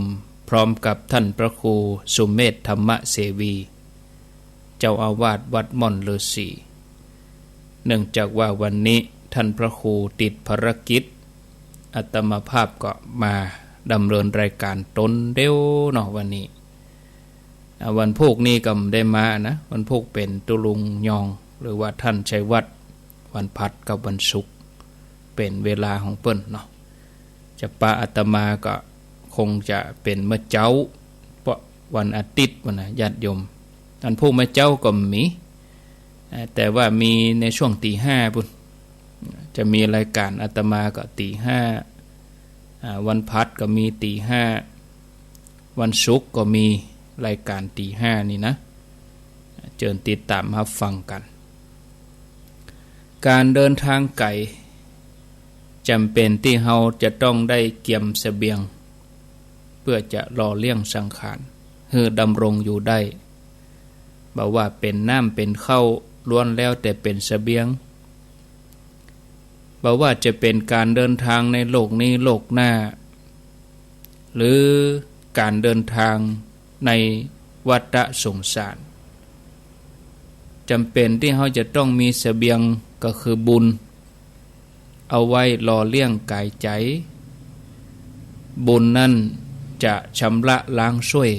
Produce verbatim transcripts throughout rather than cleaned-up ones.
ม พร้อมกับท่านพระครูสุเมธธรรมเสวี เจ้าอาวาสวัดม่อนฤๅษี เนื่องจากว่าวันนี้ท่านพระครูติดภารกิจ อาตมาภาพก็มาดำเนินรายการตนเดียวเนาะวันนี้ อ่า วันพูกนี้ก็บ่ได้มานะ วันพูกเป๋นตุ๊ลุงยอง หรือว่าท่านชัยวัฒน์ วันพฤหัสกับวันศุกร์ เป๋นเวลาของเปิ้นเนาะ จะปะอาตมาก็คงจะเป๋นเมื่อเจ๊า เพราะวันอาทิตย์ปู้นนะญาติโยม วันพูกเมื่อเจ๊าก็มี อ่า แต่ว่ามีในช่วงตีห้าปู้น จะมีรายการอาตมาก็ตีห้า อ่า วันพฤหัสก็มีตีห้า วันศุกร์ก็มีรายการตีห้านี่นะ เจิญติดต๋ามฮับฟังกั๋น ก๋านเดินทางไก๋จ๋ำเป๋นตี้เฮาจะต้องได้เกียมเสบียง เปื้อจะหล่อเลี้ยงสังขารหื้อดำรงอยู่ได้ บ่ว่าเป๋นน้ำเป๋นข้าวล้วนแล้วแต่เป๋นเสบียง บ่ว่าจะเป๋นก๋านเดินทางในโลกนี้โลกหน้า หรือก๋านเดินทางในวัฏสงสาร จ๋ำเป๋นตี้เฮาจะต้องมีเสบียงก็คือบุญ เอาไว้หล่อเลี้ยงก๋ายใจ๋ บุญนั้นจะชำระล้างส้วย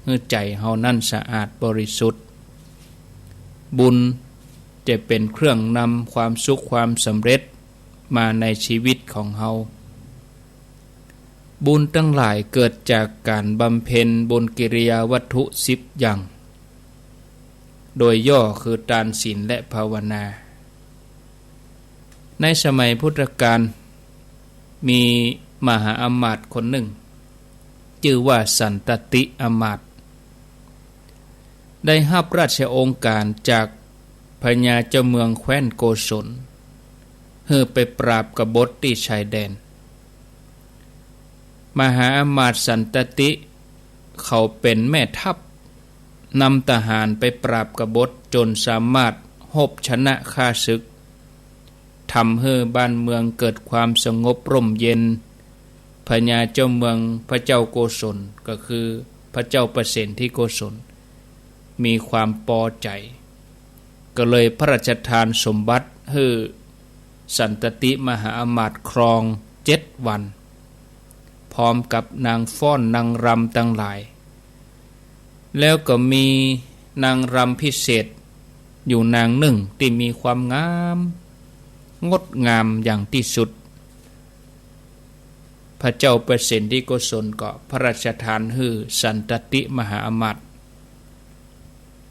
หื้อใจ๋เฮานั้นสะอาดบริสุทธิ์ บุญจะเป๋นเครื่องนำความสุขความสำเร็จมาในชีวิตของเฮา บุญตังหลายเกิดจากก๋านบำเพ็ญบุญกิริยาวัตถุสิบอย่าง โดยย่อคือตาน ศีล และภาวนา ในสมัยพุทธกาล มีมหาอำมาตย์คนนึ่ง จื้อว่าสันตติอำมาตย์ ได้ฮับราชโองการจากพญาเจ้าเมืองแคว้นโกศล หื้อไปปราบกบฏตี้ชายแดน มหาอำมาตย์สันตติ เขาเป๋นแม่ทัพ นำทหารไปปราบกบฏจ๋นสามารถฮบชนะข้าศึก ทำหื้อบ้านเมืองเกิดความสงบร่มเย็น พญาเจ้าเมืองพระเจ้าโกศล ก็คือพระเจ้าประเสนทิโกศล มีความปอใจ๋ ก็เลยพระราชทานสมบัติหื้อสันตติมหาอำมาตย์ครองเจ็ดวัน พร้อมกับนางฟ้อนนางรำตังหลาย แล้วก็มีนางรำพิเศษอยู่นางนึ่งตี้มีความงาม งดงามอย่างตี้สุด พระเจ้าประเสนทิโกศลก็พระราชทานหื้อสันตติมหาอำมาตย์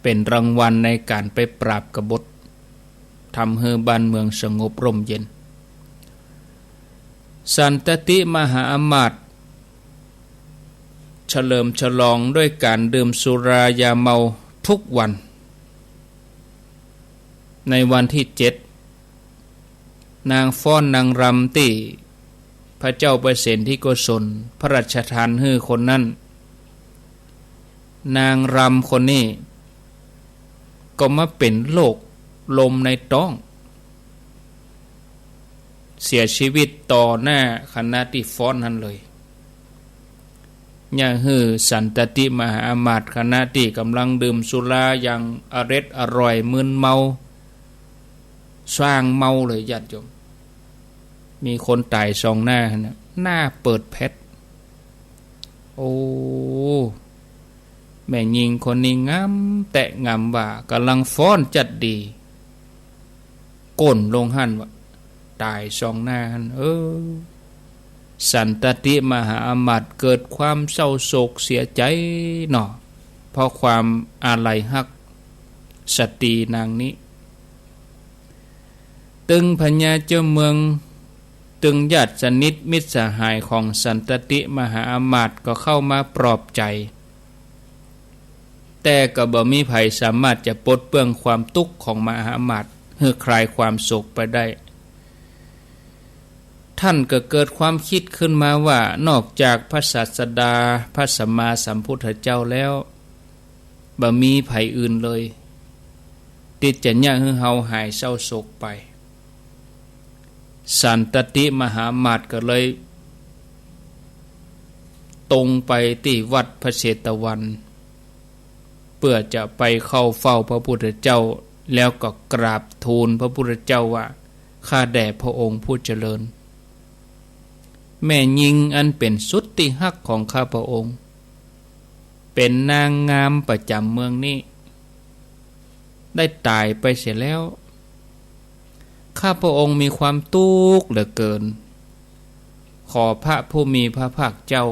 เป๋นรางวัลในก๋านไปปราบกบฏ ทำหื้อบ้านเมืองสงบร่มเย็น สันตติมหาอำมาตย์เฉลิมฉลองด้วยก๋านดื่มสุรายาเมาทุกวัน ในวันตี้เจ็ด นางฟ้อนนางรำตี้พระเจ้าประเสนทิโกศลพระราชทานหื้อคนนั้น นางรำคนนี้ก็มาเป๋นโรคลมในต๊อง เสียชีวิตต่อหน้าคณะตี้ฟ้อนนั้นเลย เยียะหื้อสันตติมหาอำมาตย์คณะตี้ก่ำลังดื่มสุราอย่างอร็ดอร่อยมึนเมา ซ่างเมาเลยญาติโยม มีคนต๋ายสองหน้าหั้นนะ หน้าเปิดแผด โอ้ แม่ญิงคนนี้งามแต๊งามว่า ก่ำลังฟ้อนจั๊ดดี ก้นลงหั้นว่า ต๋ายสองหน้าหั้น เออ สันตติมหาอำมาตย์เกิดความเศร้าโศกเสียใจ๋เนาะ เพราะความอาลัยฮักสตรีนางนี้ ตึงพญาเจ้าเมือง ตึงญาติสนิทมิตรสหายของสันตติมหาอำมาตย์ก็เข้ามาปลอบใจ๋ แต่ก็บ่มีใผสามารถจะปลดเปลื้องความตุ๊กข์ของมหาอำมาตย์หื้อคลายความโศกไปได้ ท่านก็เกิดความกึ๊ดขึ้นมาว่า นอกจากพระศาสดาพระสัมมาสัมพุทธเจ้าแล้ว บ่มีใผอื่นเลย ตี้จะเยียะหื้อเฮาหายเศร้าโศกไป สันตติมหาอำมาตย์ก็เลย ตรงไปตี้วัดพระเชตวัน เปื้อจะไปเข้าเฝ้าพระพุทธเจ้า แล้วก็กราบทูลพระพุทธเจ้าว่า ข้าแต่พระองค์ผู้เจริญ แม่ญิงอันเป๋นสุดตี้ฮักของข้าพระองค์ เป๋นนางงามประจ๋ำเมืองนี้ ได้ต๋ายไปเสียแล้ว ข้าพระองค์มีความตุ๊กข์เหลือเกิน ขอพระผู้มีพระภาคเจ้า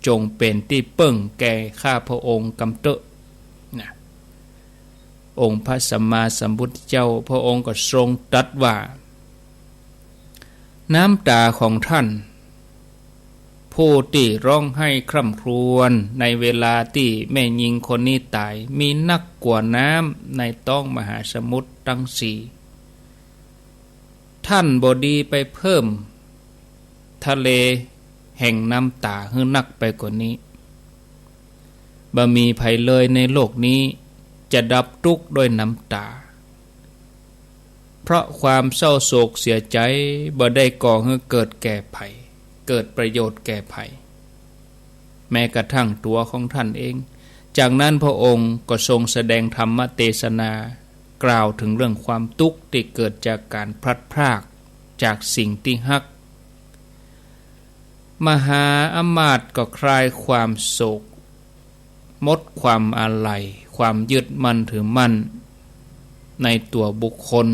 จงเป๋นตี้เปิ้งแก่ข้าพระองค์กำเต๊อะ นะ องค์พระสัมมาสัมพุทธเจ้าพระองค์ก็ทรงตรัสว่า น้ำต๋าของท่าน ผู้ตี้ฮ้องไห้คร่ำครวญในเวลาตี้แม่ญิงคนนี้ต๋าย มีนักกว่าน้ำในต๊องมหาสมุทรตังสี่ ท่านบ่ดีไปเพิ่มทะเลแห่งน้ำต๋าหื้อนักไปกว่านี้ บ่มีใผเลยในโลกนี้จะดับตุ๊กข์ด้วยน้ำต๋า เพราะความเศร้าโศกเสียใจ๋บ่ได้ก่อหื้อเกิดแก่ใผ เกิดประโยชน์แก่ใผ แม้กระทั่งตั๋วของท่านเอง จากนั้นพระองค์ก็ทรงแสดงธรรมเตสนากล่าวเถิงเรื่องความตุ๊กข์ตี้เกิดจากก๋านพลัดพรากจากสิ่งตี้ฮัก มหาอำมาตย์ก็คลายความโศก หมดความอาลัย ความยึดมั่นถือมั่นในตั๋วบุคคล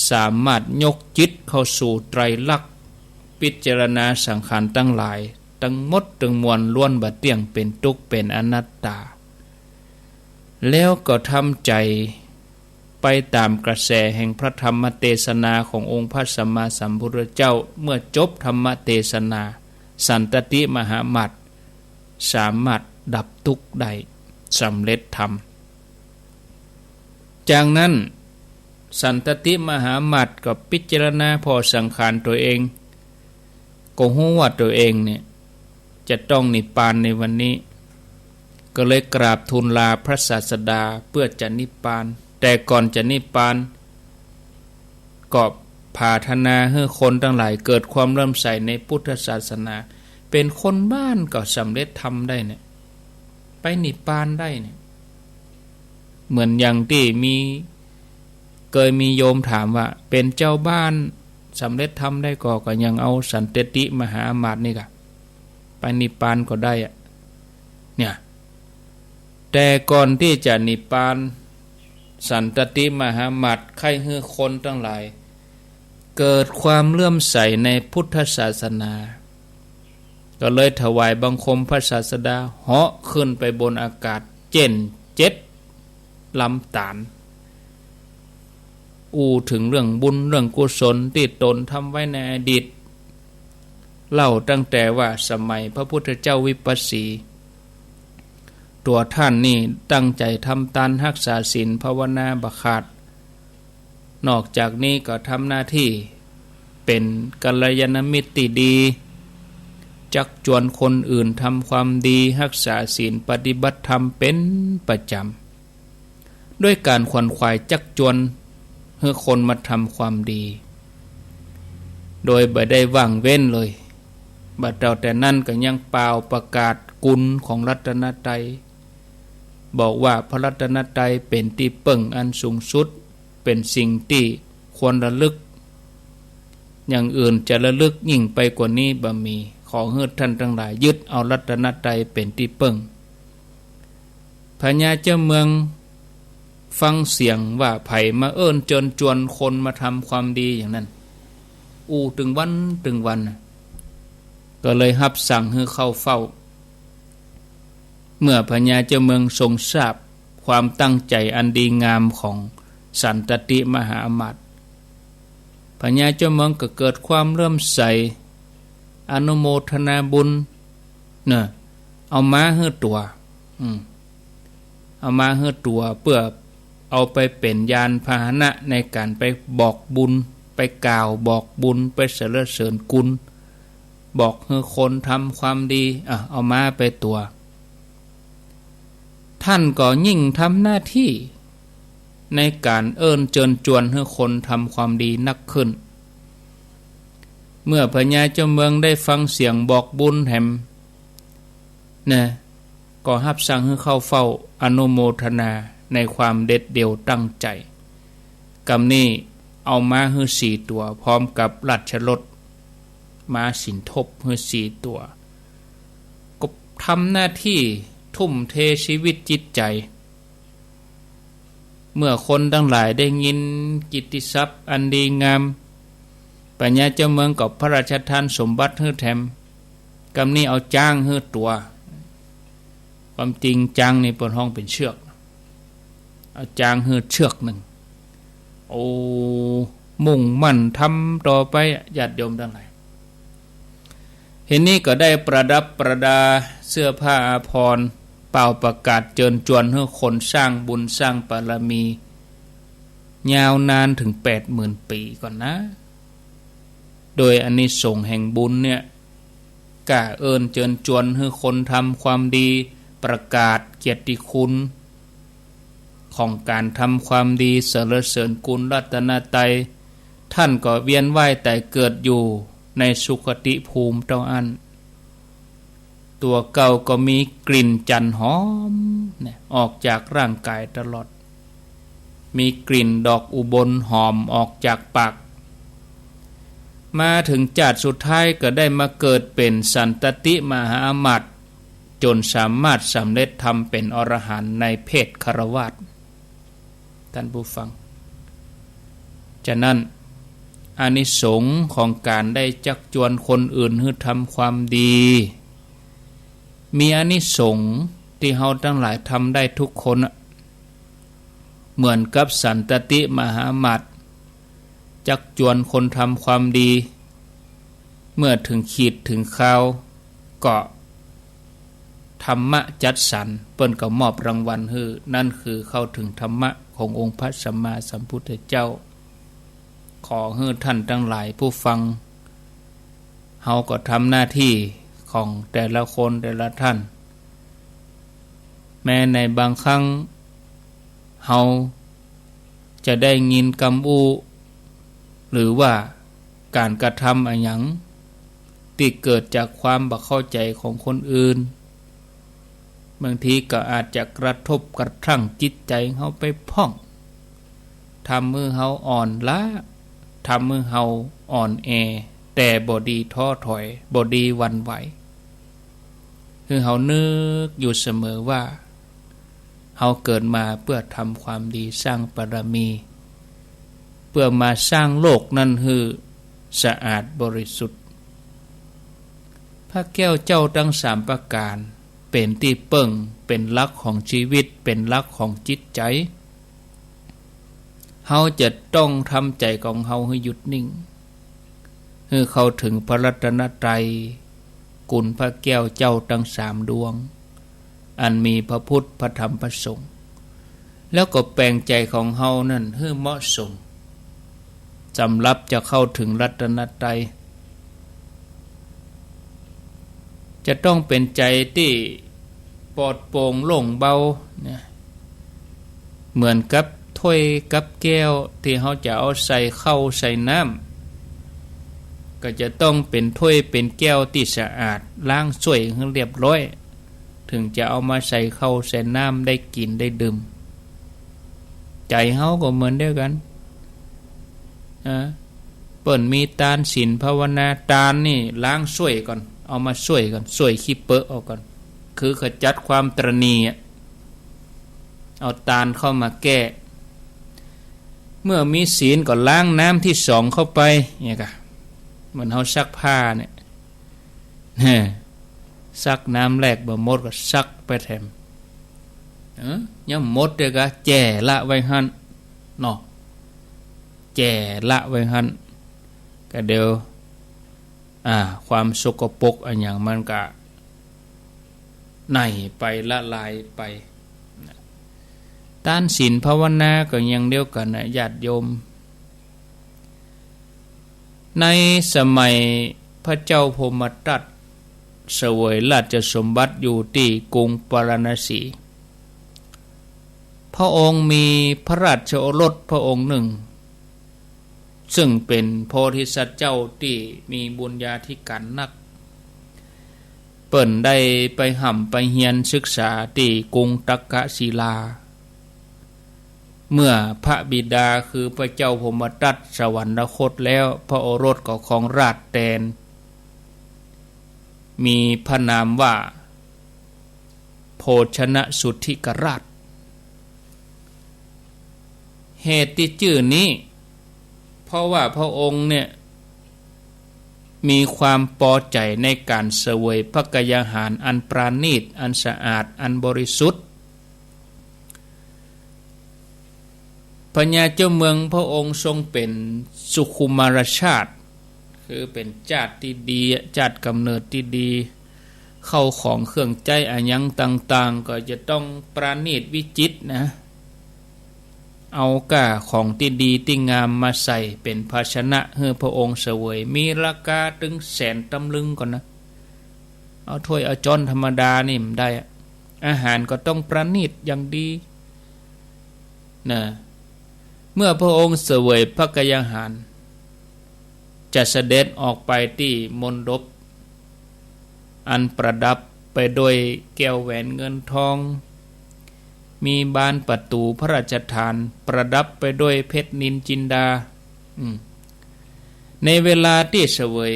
สามารถยกจิตเข้าสู่ไตรลักษณ์ พิจารณาสังขารตังหลายตังหมดตังมวลล้วนบ่เตี้ยง เป๋นตุ๊กข์ เป๋นอนัตตา แล้วก็ทำใจ๋ไปต๋ามกระแสแห่งพระธรรมเตสนาขององค์พระสัมมาสัมพุทธเจ้า เมื่อจบธรรมเตสนา สันตติมหาอำมาตย์สามารถดับตุ๊กข์ได้ สำเร็จธรรม จากนั้นสันตติมหาอำมาตย์ก็พิจารณาผ่อสังขารตั๋วเอง ก็ฮู้ว่าตั๋วเองเนี่ยจะต้องนิพพานในวันนี้ ก็เลยกราบทูลลาพระศาสดาเปื้อจะนิพพาน แต่ก่อนจะนิพพาน ก็ผาถนาหื้อคนตังหลายเกิดความเลื่อมใสในพุทธศาสนา เป๋นคนบ้านก็สำเร็จธรรมได้เนี่ย ไปนิพพานได้เนี่ย เหมือนอย่างตี้มี เกยมีโยมถามว่า เป๋นจาวบ้านสำเร็จธรรมได้ก่อ ก็ยังเอาสันตติมหาอำมาตย์นี่ก่อ ไปนิพพานก็ได้อะ เนี่ย แต่ก่อนตี้จะนิพพาน สันตติมหาอำมาตย์ใค่หื้อคนตังหลายเกิดความเลื่อมใสในพุทธศาสนา ก็เลยถวายบังคมพระศาสดา เหาะขึ้นไปบนอากาศเจ้นเจ็ดลำต๋าน อู้เถิงเรื่องบุญเรื่องกุศลตี้ตนทำไว้ในอดีต เล่าตั้งแต่ว่าสมัยพระพุทธเจ้าวิปัสสี ตั๋วท่านนี่ตั้งใจ๋ทำตานฮักษาศีลภาวนาบ่ขาด นอกจากนี้ก็ทำหน้าตี้เป๋นกัลยาณมิตรตี้ดี จักจวนคนอื่นทำความดี ฮักษาศีลปฏิบัติธรรมเป๋นประจ๋ำ ด้วยก๋านขวนขวายจักจวนหื้อคนมาทำความดี โดยบ่ได้ว่างเว้นเลย บ่เต้าแต่นั้นก็ยังป่าวประกาศคุณของรัตนตรัย บอกว่าพระรัตนตรัยเป๋นตี้เปิ้งอันสูงสุด เป๋นสิ่งตี้ควรระลึก อย่างอื่นจะระลึกยิ่งไปกว่านี้บ่มี ขอหื้อท่านตังหลายยึดเอารัตนตรัยเป๋นตี้เปิ้ง พญาเจ้าเมืองฟังเสียงว่าใผมาเอิ้นเจิญจวนคนมาทำความดีอย่างนั้น อู้ตึงวันตึงวันน่ะ ก็เลยฮับสั่งหื้อเข้าเฝ้า เมื่อพญาเจ้าเมืองทรงทราบความตั้งใจ๋อันดีงามของสันตติมหาอำมาตย์ พญาเจ้าเมืองก็เกิดความเลื่อมใส อนุโมทนาบุญ เน่อ เอาม้าหื้อตั๋ว อืม เอาม้าหื้อตั๋วเปื้อเอาไปเป๋นยานพาหนะในก๋านไปบอกบุญ ไปกล่าวบอกบุญ ไปสรรเสริญคุณ บอกหื้อคนทำความดี อ่ะ เอาม้าไปตั๋ว ท่านก็ยิ่งทำหน้าตี้ในก๋านเอิ้นเจิญจวนหื้อคนทำความดีนักขึ้น เมื่อพญาเจ้าเมืองได้ฟังเสียงบอกบุญแหม นะ ก็ฮับสั่งหื้อเข้าเฝ้าอนุโมทนาในความเด็ดเดี่ยวตั้งใจ๋ กำนี้เอาม้าหื้อสี่ตั๋ว พร้อมกับราชรถ ม้าสินทบหื้อสี่ตั๋ว ก็ทำหน้าตี้ทุ่มเทชีวิตจิตใจ๋ เมื่อคนตังหลายได้ยินกิตติศัพท์อันดีงาม ปัญญาเจ้าเมืองก็พระราชทานสมบัติหื้อแถม กำนี้เอาจ๊างหื้อตั๋ว ความจริงจ๊างนี่เปิ้นฮ้องเป๋นเชือก เอาจ๊างหื้อเชือกนึ่ง โอ้ มุ่งมั่นทำต่อไป ญาติโยมตังหลาย ทีนี้ก็ได้ประดับประดาเสื้อผ้าอาภรณ์ เป่าประกาศเจิญจวนหื้อคนสร้างบุญสร้างบารมี ยาวนานเถิงแปดหมื่นปี๋ก่อนนะ โดยอานิสงส์แห่งบุญเนี่ย ก้าเอิ้นเจิญจวนหื้อคนทำความดี ประกาศเกียรติคุณของก๋านทำความดี สรรเสริญคุณรัตนตรัย ต้านก็เวียนว่ายตายเกิดอยู่ในสุคติภูมิเต้าอั้น ตั๋วเก่าก็มีกลิ่นจันทร์หอมเนี่ย ออกจากร่างกายตลอด มีกลิ่นดอกอุบลหอมออกจากปาก มาเถิงจาติสุดท้ายก็ได้มาเกิดเป๋นสันตติมหาอำมาตย์ จ๋นสามารถสำเร็จธรรมเป๋นอรหันต์ในเพศฆราวาส ต้านผู้ฟัง ฉะนั้น อานิสงส์ของก๋านได้จักจวนคนอื่นหื้อทำความดี มีอานิสงส์ตี้เฮาตังหลายทำได้ทุกคนอะ เหมือนกับสันตติมหาอำมาตย์ จักจวนคนทำความดี เมื่อเถิงขีดเถิงคราว ก็ธรรมะจัดสรร เปิ้นก็มอบรางวัลหื้อ นั่นคือเข้าเถิงธรรมะขององค์พระสัมมาสัมพุทธเจ้า ขอหื้อต้านตังหลายผู้ฟัง เฮาก็ทำหน้าตี้ของแต่ละคนแต่ละต้าน แม้ในบางครั้ง เฮาจะได้ยินกำอู้ หรือว่าก๋านกระทำอะหยัง ตี้เกิดจากความบ่เข้าใจ๋ของคนอื่น บางทีก็อาจจะกระทบกระทั่งจิตใจ๋เฮาไปพ่อง ทำหื้อเฮาอ่อนล้า ทำหื้อเฮาอ่อนแอ แต่บ่ดีท้อถอย บ่ดีหวั่นไหว คือเฮานึกอยู่เสมอว่า เฮาเกิดมาเพื่อทำความดีสร้างบารมี เพื่อมาสร้างโลกนั้นหื้อสะอาดบริสุทธิ์ พระแก้วเจ้าตังสามประก๋าน เป๋นตี้เปิ้ง เป๋นหลักของชีวิต เป๋นหลักของจิตใจ๋ เฮาจะต้องทำใจ๋ของเฮาหื้อหยุดนิ่ง หื้อเข้าเถิงพระรัตนตรัย คุณพระแก้วเจ้าตังสามดวง อันมีพระพุทธ พระธรรม พระสงฆ์ แล้วก็แป๋งใจ๋ของเฮานั้นหื้อเหมาะสม สำหรับจะเข้าเถิงรัตนตรัย จะต้องเป๋นใจ๋ตี้ปลอดโปร่งโล่งเบาเนี่ย เหมือนกับถ้วยกับแก้วตี้เฮาจะเอาใส่ข้าวใส่น้ำ ก็จะต้องเป๋นถ้วยเป๋นแก้วตี้สะอาด ล้างส้วยหื้อเรียบร้อย เถิงจะเอามาใส่ข้าวใส่น้ำได้กิ๋นได้ดื่ม ใจ๋เฮาก็เหมือนเดียวกั๋น อ่า เปิ้นมีตานศีลภาวนา ตานนี่ล้างส้วยก่อน เอามาส้วยก่อน ส้วยขี้เปอะออกก่อน คือขจัดความตระหนี่อะ เอาตานเข้ามาแก้ เมื่อมีศีลก็ล้างน้ำตี้สองเข้าไป เนี่ยกะ เหมือนเฮาซักผ้าเนี่ย ซักน้ำแรกบ่หมดก็ซักไปแถม เออ ยังบ่หมดเตื้อกะ แจ้ละไว้หั้น เนาะ แจ้ละไว้หั้น ก็เดี๋ยว อ่า ความสกปรกอะหยังมันก็ไหม้ไปละลายไป ตานศีลภาวนาก็อย่างเดียวกั๋นนะ ญาติโยม ในสมัยพระเจ้าพรหมทัตเสวยราชสมบัติอยู่ตี้กรุงปาราณสี พระองค์มีพระราชโอรสพระองค์นึ่ง ซึ่งเป๋นโพธิสัตว์เจ้าตี้มีบุญญาธิก๋านนัก เปิ้นได้ไปฮ่ำไปเฮียนศึกษาตี้กรุงตักกศิลา เมื่อพระบิดาคือพระเจ้าพรหมทัตสวรรคตแล้ว พระโอรสก็ครองราชย์แตน มีพระนามว่า โภชนสุทธิกราช เหตุตี้จื้อนี้ เพราะว่าพระองค์เนี่ย มีความปอใจ๋ในก๋านเสวยพระกยาหารอันปราณีต อันสะอาด อันบริสุทธิ์ พญาเจ้าเมืองพระองค์ทรงเป๋นสุขุมารชาติ คือเป๋นจ้าดตี้ดี จ้าดก๋ำเนิดตี้ดี เข้าของเครื่องใจ๊อะหยังต่างๆ ก็จะต้องปราณีตวิจิตรนะ เอาก้าของตี้ดีตี้งามมาใส่เป๋นภาชนะหื้อพระองค์เสวย มีราคาตึงแสนตำลึงก่อนนะ เอาถ้วยเอาจ๊อนธรรมดานี่บ่ได้อะ อาหารก็ต้องประณีตอย่างดีนะ เมื่อพระองค์เสวยพระกยาหาร จะเสด็จออกไปตี้มณฑป อันประดับไปด้วยแก้วแหวนเงินทอง มีบานประตู๋พระราชฐานประดับไปด้วยเพชรนิลจินดา อืม ในเวลาตี้เสวย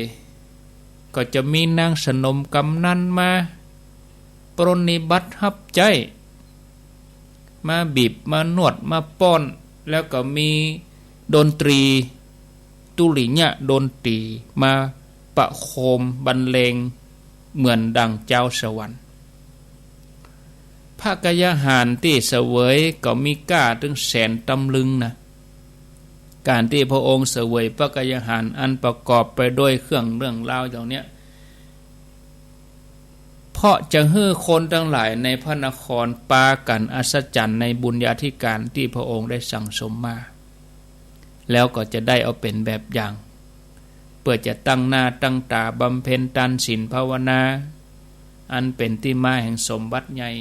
ก็จะมีนางสนมกำนัลมาปรนนิบัติฮับใจ๊ มาบีบ มานวด มาป้อน แล้วก็มีดนตรี ตุริยะดนตรีมาประโคมบรรเลงเหมือนดังจาวสวรรค์ พระกยาหารตี้เสวยก็มีก้าตึงแสนตำลึงนะ ก๋านตี้พระองค์เสวยพระกยาหารอันประกอบไปด้วยเครื่องเรื่องราวเหล่าเนี้ย เพราะจะหื้อคนตังหลายในพระนครปากั๋นอัศจรรย์ในบุญญาธิการตี้พระองค์ได้สั่งสมมา แล้วก็จะได้เอาเป๋นแบบอย่าง เปื้อจะตั้งหน้าตั้งต๋าบำเพ็ญตานศีลภาวนา อันเป๋นตี้มาแห่งสมบัติใหญ่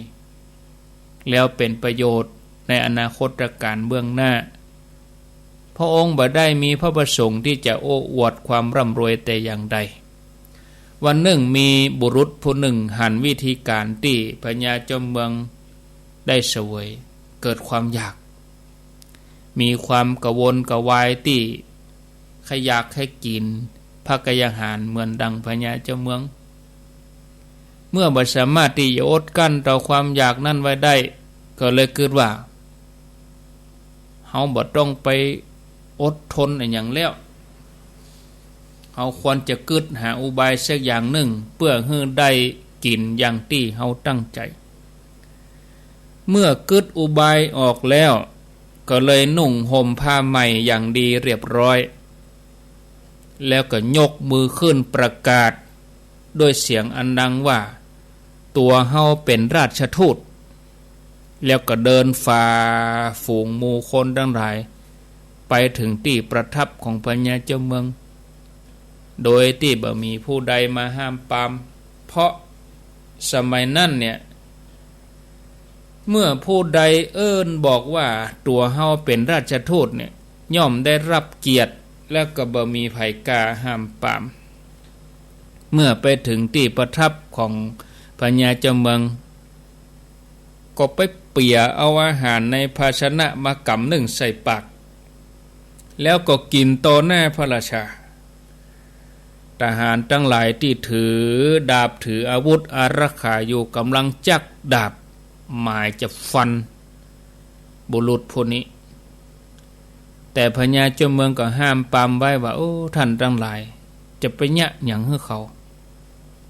แล้วเป๋นประโยชน์ในอนาคตกาลเบื้องหน้า พระองค์บ่ได้มีพระประสงค์ตี้จะโอ้อวดความร่ำรวยแต่อย่างใด วันนึ่งมีบุรุษผู้นึ่งหันวิธีก๋านตี้พญาเจ้าเมืองได้เสวย เกิดความอยาก มีความกระวนกระวายตี้ใค่อยากใค่กิ๋นพระกยาหารเหมือนดังพญาเจ้าเมือง เมื่อบ่สามารถตี้จะอดกลั้นต่อความอยากนั้นไว้ได้ ก็เลยกึ๊ดว่า เฮาบ่ต้องไปอดทนอะหยังแล้ว เฮาควรจะกึ๊ดหาอุบายสักอย่างนึ่ง เปื้อหื้อได้กิ๋นอย่างตี้เฮาตั้งใจ๋ เมื่อกึ๊ดอุบายออกแล้ว ก็เลยนุ่งห่มผ้าใหม่อย่างดีเรียบร้อย แล้วก็ยกมือขึ้นประกาศด้วยเสียงอันดังว่า ตั๋วเฮาเป๋นราชทูต แล้วก็เดินฝ่าฝูงหมู่คนตังหลาย ไปเถิงตี้ประทับของพญาเจ้าเมือง โดยตี้บ่มีผู้ใดมาห้ามปราม เพราะสมัยนั้นเนี่ย เมื่อผู้ใดเอิ้นบอกว่าตั๋วเฮาเป๋นราชทูตเนี่ย ย่อมได้ฮับเกียรติ แล้วก็บ่มีใผกล้าห้ามปราม เมื่อไปเถิงตี้ประทับของพญาเจ้าเมือง ก็ไปเปียเอาอาหารในภาชนะมากำนึ่งใส่ปาก แล้วก็กิ๋นต่อหน้าพระราชา ทหารตังหลายตี้ถือดาบถืออาวุธอารักขาอยู่ก๋ำลังจักดาบหมายจะฟันบุรุษผู้นี้ แต่พญาเจ้าเมืองก็ห้ามปรามไว้ว่า โอ้ ท่านตังหลาย จะไปเยียะหยังหื้อเขา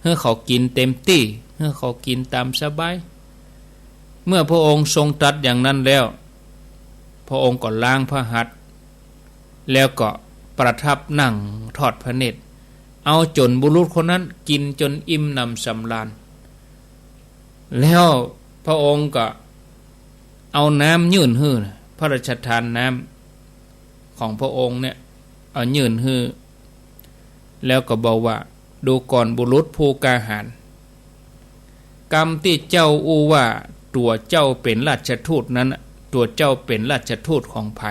หื้อเขากิ๋นเต็มตี้ หื้อเขากิ๋นต๋ามสบาย เมื่อพระองค์ทรงตรัสอย่างนั้นแล้ว พระองค์ก็ล้างพระหัตถ์ แล้วก็ประทับนั่งทอดพระเนตร เอาจ๋นบุรุษคนนั้นกิ๋นจ๋นอิ่มหนำสำราญ แล้วพระองค์ก็เอาน้ำยื่นหื้อนะ พระราชทานน้ำของพระองค์เนี่ย เอายื่นหื้อ แล้วก็บอกว่า ดูก่อนบุรุษผู้กล้าหาญ กำตี้เจ้าอู้ว่าตั๋วเจ้าเป๋นราชทูตนั้นน่ะ ตั๋วเจ้าเป๋นราชทูตของใผ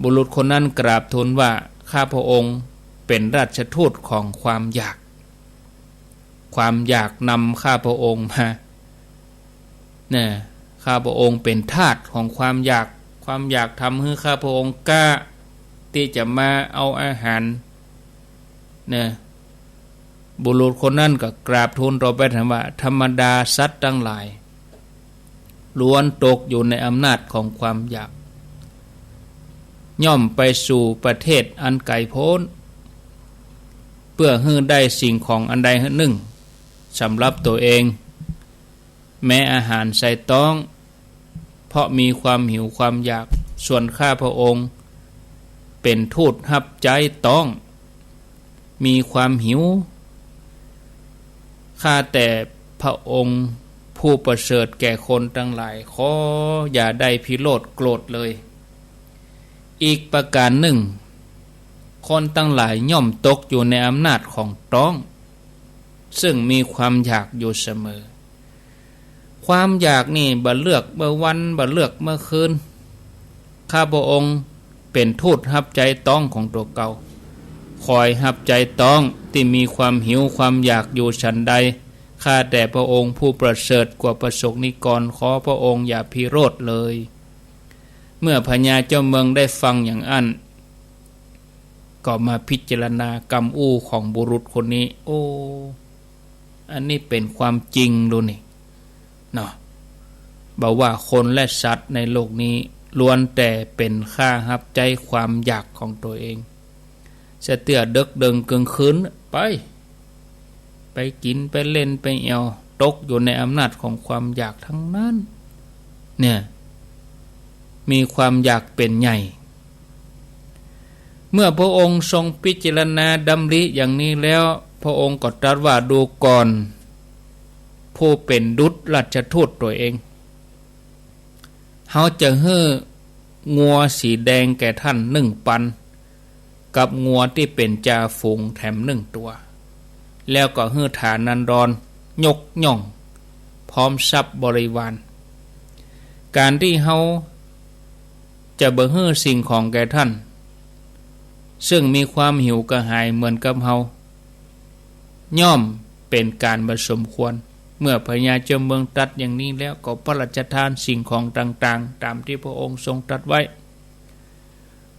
บุรุษคนนั้นกราบทูลว่า ข้าพระองค์เป๋นราชทูตของความอยาก ความอยากนำข้าพระองค์มา นะ ข้าพระองค์เป๋นทาสของความอยาก ความอยากทำหื้อข้าพระองค์กล้าตี้จะมาเอาอาหาร นะ บุรุษคนนั้นก็กราบทูลต่อไปถามว่า ธรรมดาสัตว์ตังหลาย ล้วนตกอยู่ในอำนาจของความอยาก ย่อมไปสู่ประเทศอันไกลโพ้น เปื้อหื้อได้สิ่งของอันใดอันหนึ่งสำหรับตัวเอง แม้อาหารใส่ต๊อง เพราะมีความหิวความอยาก ส่วนข้าพระองค์เป๋นทูตฮับใจ๊ต๊อง มีความหิว ข้าแต่พระองค์ผู้ประเสริฐแก่คนตังหลาย ขออย่าได้พิโรธโกรธเลย อีกประการหนึ่ง คนตังหลายย่อมตกอยู่ในอำนาจของต๊อง ซึ่งมีความอยากอยู่เสมอ ความอยากนี่บ่เลือกเมื่อวัน บ่เลือกเมื่อคืน ข้าพระองค์เป๋นทูตฮับใจ๊ต๊องของตั๋วเก่า คอยฮับใจ๊ต๊องตี้มีความหิวความอยากอยู่ฉันใด ข้าแต่พระองค์ผู้ประเสริฐกว่าประสงค์นิกร ขอพระองค์อย่าพิโรธเลย เมื่อพญาเจ้าเมืองได้ฟังอย่างอั้น ก็มาพิจารณากำอู้ของบุรุษคนนี้ โอ้ อันนี้เป๋นความจริงดูนี่ เนาะ บ่ว่าคนและสัตว์ในโลกนี้ ล้วนแต่เป๋นข้าฮับใจ๊ความอยากของตั๋วเอง เสียเตื้อเดิ็กเดิงเกิงคืนไป ไปกิ๋น ไปเล่น ไปแอ่ว ตกอยู่ในอำนาจของความอยากตังนั้น เนี่ย มีความอยากเป๋นใหญ่ เมื่อพระองค์ทรงพิจารณาดำริอย่างนี้แล้ว พระองค์ก็ตรัสว่า ดูก่อน ผู้เป๋นดุจราชทูตตั๋วเอง เฮาจะหื้องัวสีแดงแก่ท่านหนึ่งปัน กับงัวตี้เป๋นจ่าฝูงแถมหนึ่งตั๋ว แล้วก็หื้อฐานันดรยกย่อง พร้อมทรัพย์บริวาร การตี้เฮาจะบ่หื้อสิ่งของแก่ท่าน ซึ่งมีความหิวกระหายเหมือนกับเฮา ย่อมเป๋นการบ่สมควร เมื่อพญาเจ้าเมืองตรัสอย่างนี้แล้ว ก็พระราชทานสิ่งของต่างๆ ตามตี้พระองค์ทรงตรัสไว้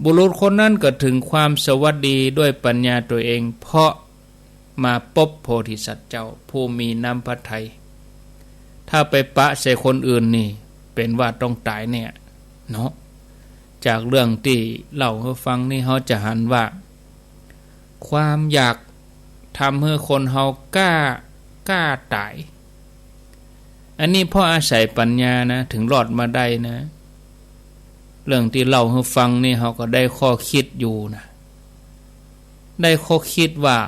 บุรุษคนนั้นก็ถึงความสวัสดีด้วยปัญญาตั๋วเอง เพราะมาปบโพธิสัตว์เจ้าผู้มีน้ำพระทัย ถ้าไปปะใส่คนอื่นนี่ เป๋นว่าต้องต๋ายแน่ เนาะ จากเรื่องตี้เล่าหื้อฟังนี่ เฮาจะหันว่า ความอยากทำหื้อคนเฮากล้า กล้าต๋าย อันนี้เพราะอาศัยปัญญานะ ถึงรอดมาได้นะ เรื่องตี้เล่าหื้อฟังนี่ เฮาก็ได้ข้อคิดอยู่นะ ได้ข้อคิดว่า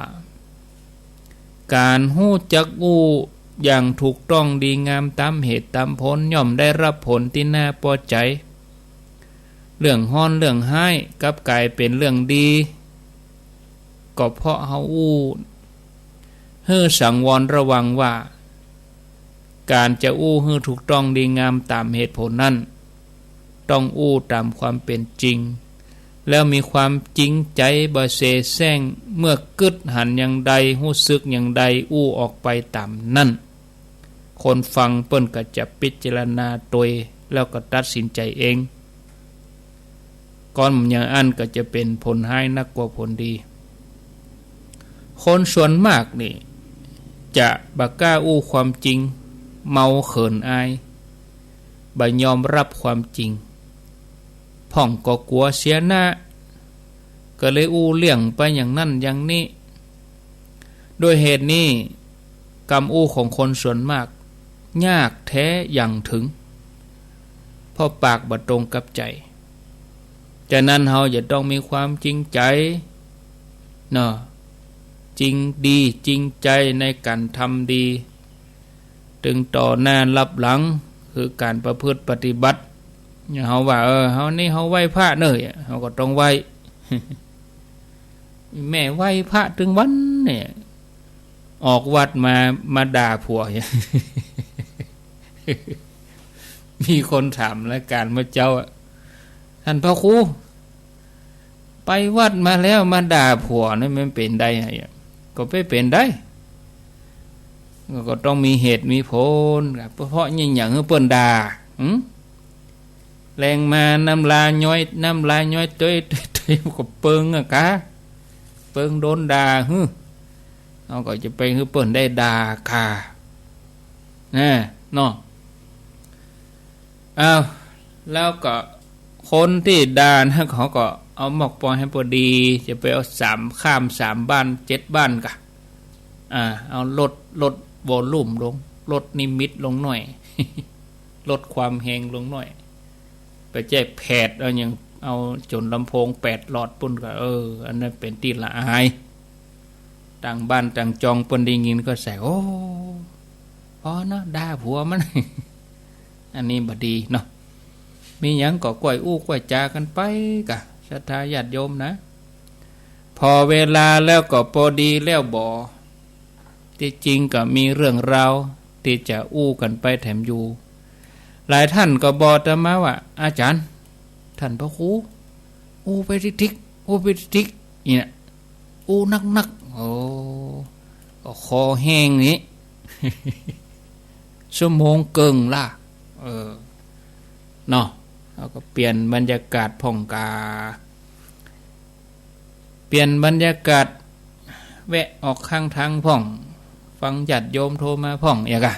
การฮู้จักอู้อย่างถูกต้องดีงามต๋ามเหตุต๋ามผล ย่อมได้รับผลตี้น่าปอใจ๋ เรื่องฮ้อนเรื่องฮ้ายกลับก๋ายเป๋นเรื่องดี ก็เพราะเฮาอู้ หื้อสังวรระวังว่า การจะอู้หื้อถูกต้องดีงามต๋ามเหตุผลนั้น ต้องอู้ต๋ามความเป๋นจริง แล้วมีความจริงใจ๋บ่เสแสร้ง เมื่อกึ๊ดหันอย่างใด ฮู้สึกอย่างใด อู้ออกไปต๋ามนั้น คนฟังเปิ้นก็จะพิจารณาตวย แล้วก็ตัดสินใจ๋เอง ก่อนบ่อย่างอั้นก็จะเป๋นผลฮ้ายนักกว่าผลดี คนส่วนมากนี่ จะบ่กล้าอู้ความจริง เมาเขินอาย บ่ยอมรับความจริง พ่องก็กั๋วเสียหน้า ก็เลยอู้เลี่ยงไปอย่างนั้นอย่างนี้ ด้วยเหตุนี้ กำอู้ของคนส่วนมาก ยากแต๊อย่างถึง เพราะปากบ่ตรงกับใจ๋ ฉะนั้นเฮาจะต้องมีความจริงใจ๋ เนาะ จริงดีจริงใจ๋ในก๋านทำดี ตึงต่อหน้าลับหลัง คือก๋านประพฤติปฏิบัติ เฮาว่า เออ เฮานี่เฮาไหว้พระเน่อ เฮาก็ต้องไหว้ แม่ไหว้พระตึงวันเนี่ย ออกวัดมา มาด่าผัว มีคนถามรายก๋านเมื่อเจ๊าอะ ท่านพระครู ไปวัดมาแล้วมาด่าผัวนี่มันเป๋นได้ไงอะ ก็บ่เป๋นได้ ก็ต้องมีเหตุมีผล เพราะ เพราะหยัง หยังหื้อเปิ้นด่า หึ แลงมาน้ำลายย้อย น้ำลายย้อยเต๊ยๆๆ ก็เปิงอะกา เปิงโดนด่า หึ เฮาก็จะไปหื้อเปิ้นได้ด่าก่า นะ เนาะ อ้าว แล้วก็คนตี้ด่านะ เขาก็เอามอกปอยหื้อปอดี จะไปเอาสาม ข้ามสามบ้าน เจ็ดบ้านก่า อ่า เอาลด ลดวอลลุ่มลง ลดนิมิตลงหน้อย ลดความแฮงลงหน้อย ไปใจ๊แผดเอาหยัง เอาจ๋นลำโพงแปดหลอดปู้นก่า เออ อันนั้นเป๋นตี้ละอาย ต่างบ้านต่างจองเปิ้นได้ยินก็ใส่ โอ้ พอเนาะ ด่าผัวมัน อันนี้บ่ดีเนาะ มีหยังก็ก้อยอู้ก้อยจ๋ากั๋นไปก่า ศรัทธาญาติโยมนะ ผ่อเวลาแล้วก็ปอดีแล้วบ่ ตี้จริงก็มีเรื่องราวตี้จะอู้กั๋นไปแถมอยู่ หลายท่านก็บอกอาตมาว่า อาจ๋ารย์ ท่านพระครู อู้ไปติ๊กๆ อู้ไปติ๊กๆ นี่นะ อู้นักๆ โอ้ ก็คอแฮงนี้ ชั่วโมงเกิ่งละ เออ เนาะ เฮาก็เปลี่ยนบรรยากาศพ่องก่า เปลี่ยนบรรยากาศ แวะออกข้างทางพ่อง ฟังญาติโยมโทรมาพ่อง เอียก่า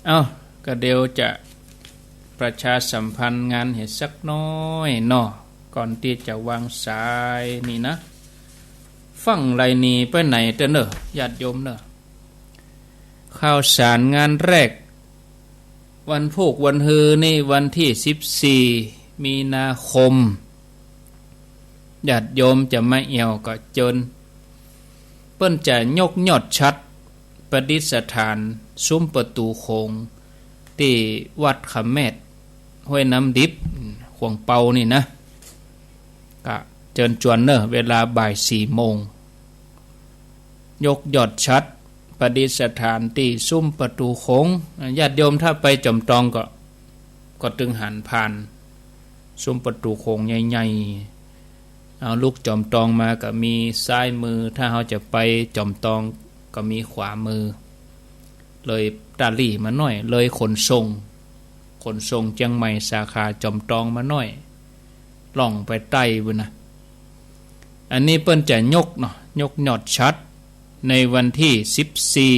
เอ้า ก็เดี๋ยวจะประชาสัมพันธ์งานหื้อสักหน้อยเนาะ ก่อนตี้จะวางสายนี่นะ ฟั่งไรหนีไปไหนเต๊อะเน่อ ญาติโยมเน่อ ข่าวสารงานแรก วันพูกวันฮือนี่ วันตี้สิบสี่ มีนาคม ญาติโยมจะมาแอ่วก็เจิญ เปิ้นจะยกยอดฉัตรประดิษฐานซุ้มประตู๋โขง ตี้วัดขแมด ห้วยน้ำดิบ ขวงเปานี่นะ ก็เจิญจวนเน่อ เวลาบ่ายสี่โมง ยกยอดฉัตรประดิษฐานตี้ซุ้มประตู๋โขง ญาติโยมถ้าไปจอมตองก็ ก็ตึงหันผ่าน ซุ้มประตู๋โขงใหญ่ๆ เอาลุกจอมตองมาก็มีซ้ายมือ ถ้าเฮาจะไปจอมตองก็มีขวามือ เลยต้าหลี้มาหน้อย เลยขนส่ง ขนส่งเจียงใหม่สาขาจอมตองมาหน้อย ล่องไปใต้ปู้นนะ อันนี้เปิ้นจะยกเนาะ ยกยอดฉัตร ในวันตี้สิบสี่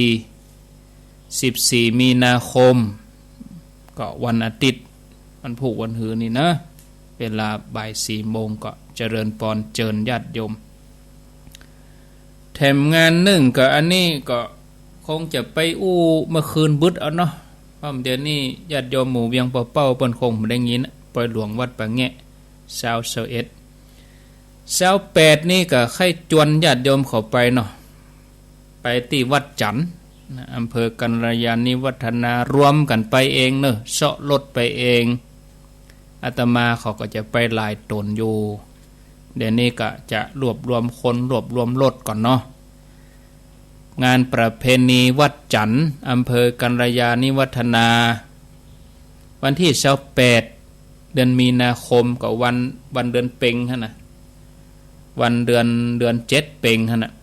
สิบสี่ มีนาคม ก็วันอาทิตย์ วันพูกวันฮือนี่นะ เวลาบ่ายสี่โมง ก็เจริญปอนเจิญญาติโยม แถมงานนึ่งก็อันนี้ก็คงจะไปอู้เมื่อคืนบึดเอาเนาะ เพราะเดี๋ยวนี้ญาติโยมหมู่เวียงป่าเป้าเปิ้นคงบ่ได้ยิน ปอยหลวงวัดป่าแงะ ซาวเซาเอ็ด ซาวแปดนี่ก็ใค่จวนญาติโยมเขาไปเนาะ ไปตี้วัดจั๋นนะ อำเภอกัลยาณิวัฒนารวมกั๋นไปเองเน่อ เซาะรถไปเอง อาตมาเขาก็จะไปหลายต๋นอยู่ เดี๋ยวนี้ก็จะรวบรวมคนรวบรวมรถก่อนเนาะ งานประเพณีวัดจั๋น อำเภอกัลยาณิวัฒนา วันตี้ซาวแปด เดือนมีนาคม ก็วัน วันเดือนเป็งหั้นนะ วันเดือน เดือนเจ็ดเป็งหั้นนะ